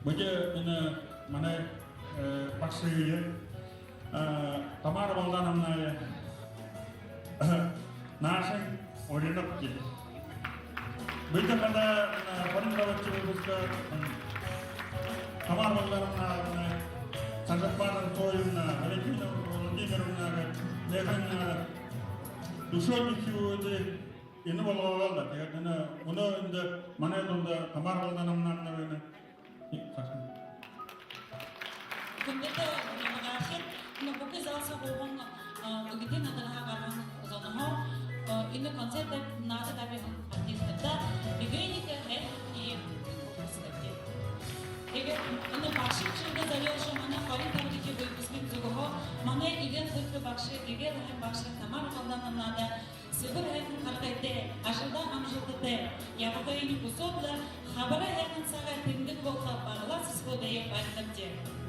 Бидэ энэ манай, э, багшые, э, Тамара Балдановнае, э, наашань уринабди. Бидэ хадаа, э, хорин табадахи выпуска, м, Тамара Балдановна, э, Санжаппа Анатольевна, Валентина Владимировна гээд, нэгэ, э, дүшөөд үхибүүдые энэ болгоогоол даа. Тиигээд энэ мүнөө эндэ манай дунда Тамара Балдановна байна. Хүндэтэ нютагаархид, энэ бүхы зал соо һууһан, а, үгы надараһаа гараһан зонһоо, а, энэ концерт наадажа табиһан артистнарта бигэнэйнгээ һайн мэндые хүсэнэбди. Тиигээд энэ багшын шэнги зорюулжа манай хорин табадахи выпускын зүгһөө манай эгээл түрхэ багша, эгээл һайн багша Тамара Балдановнада сэбэр һайхан харгытай, ажалдаа амжалтатай ябахыень хүсөөд лэ, хабарай һайхан сагай тэмдэг болохо, Баглаа сэсэгүүдые баринабди.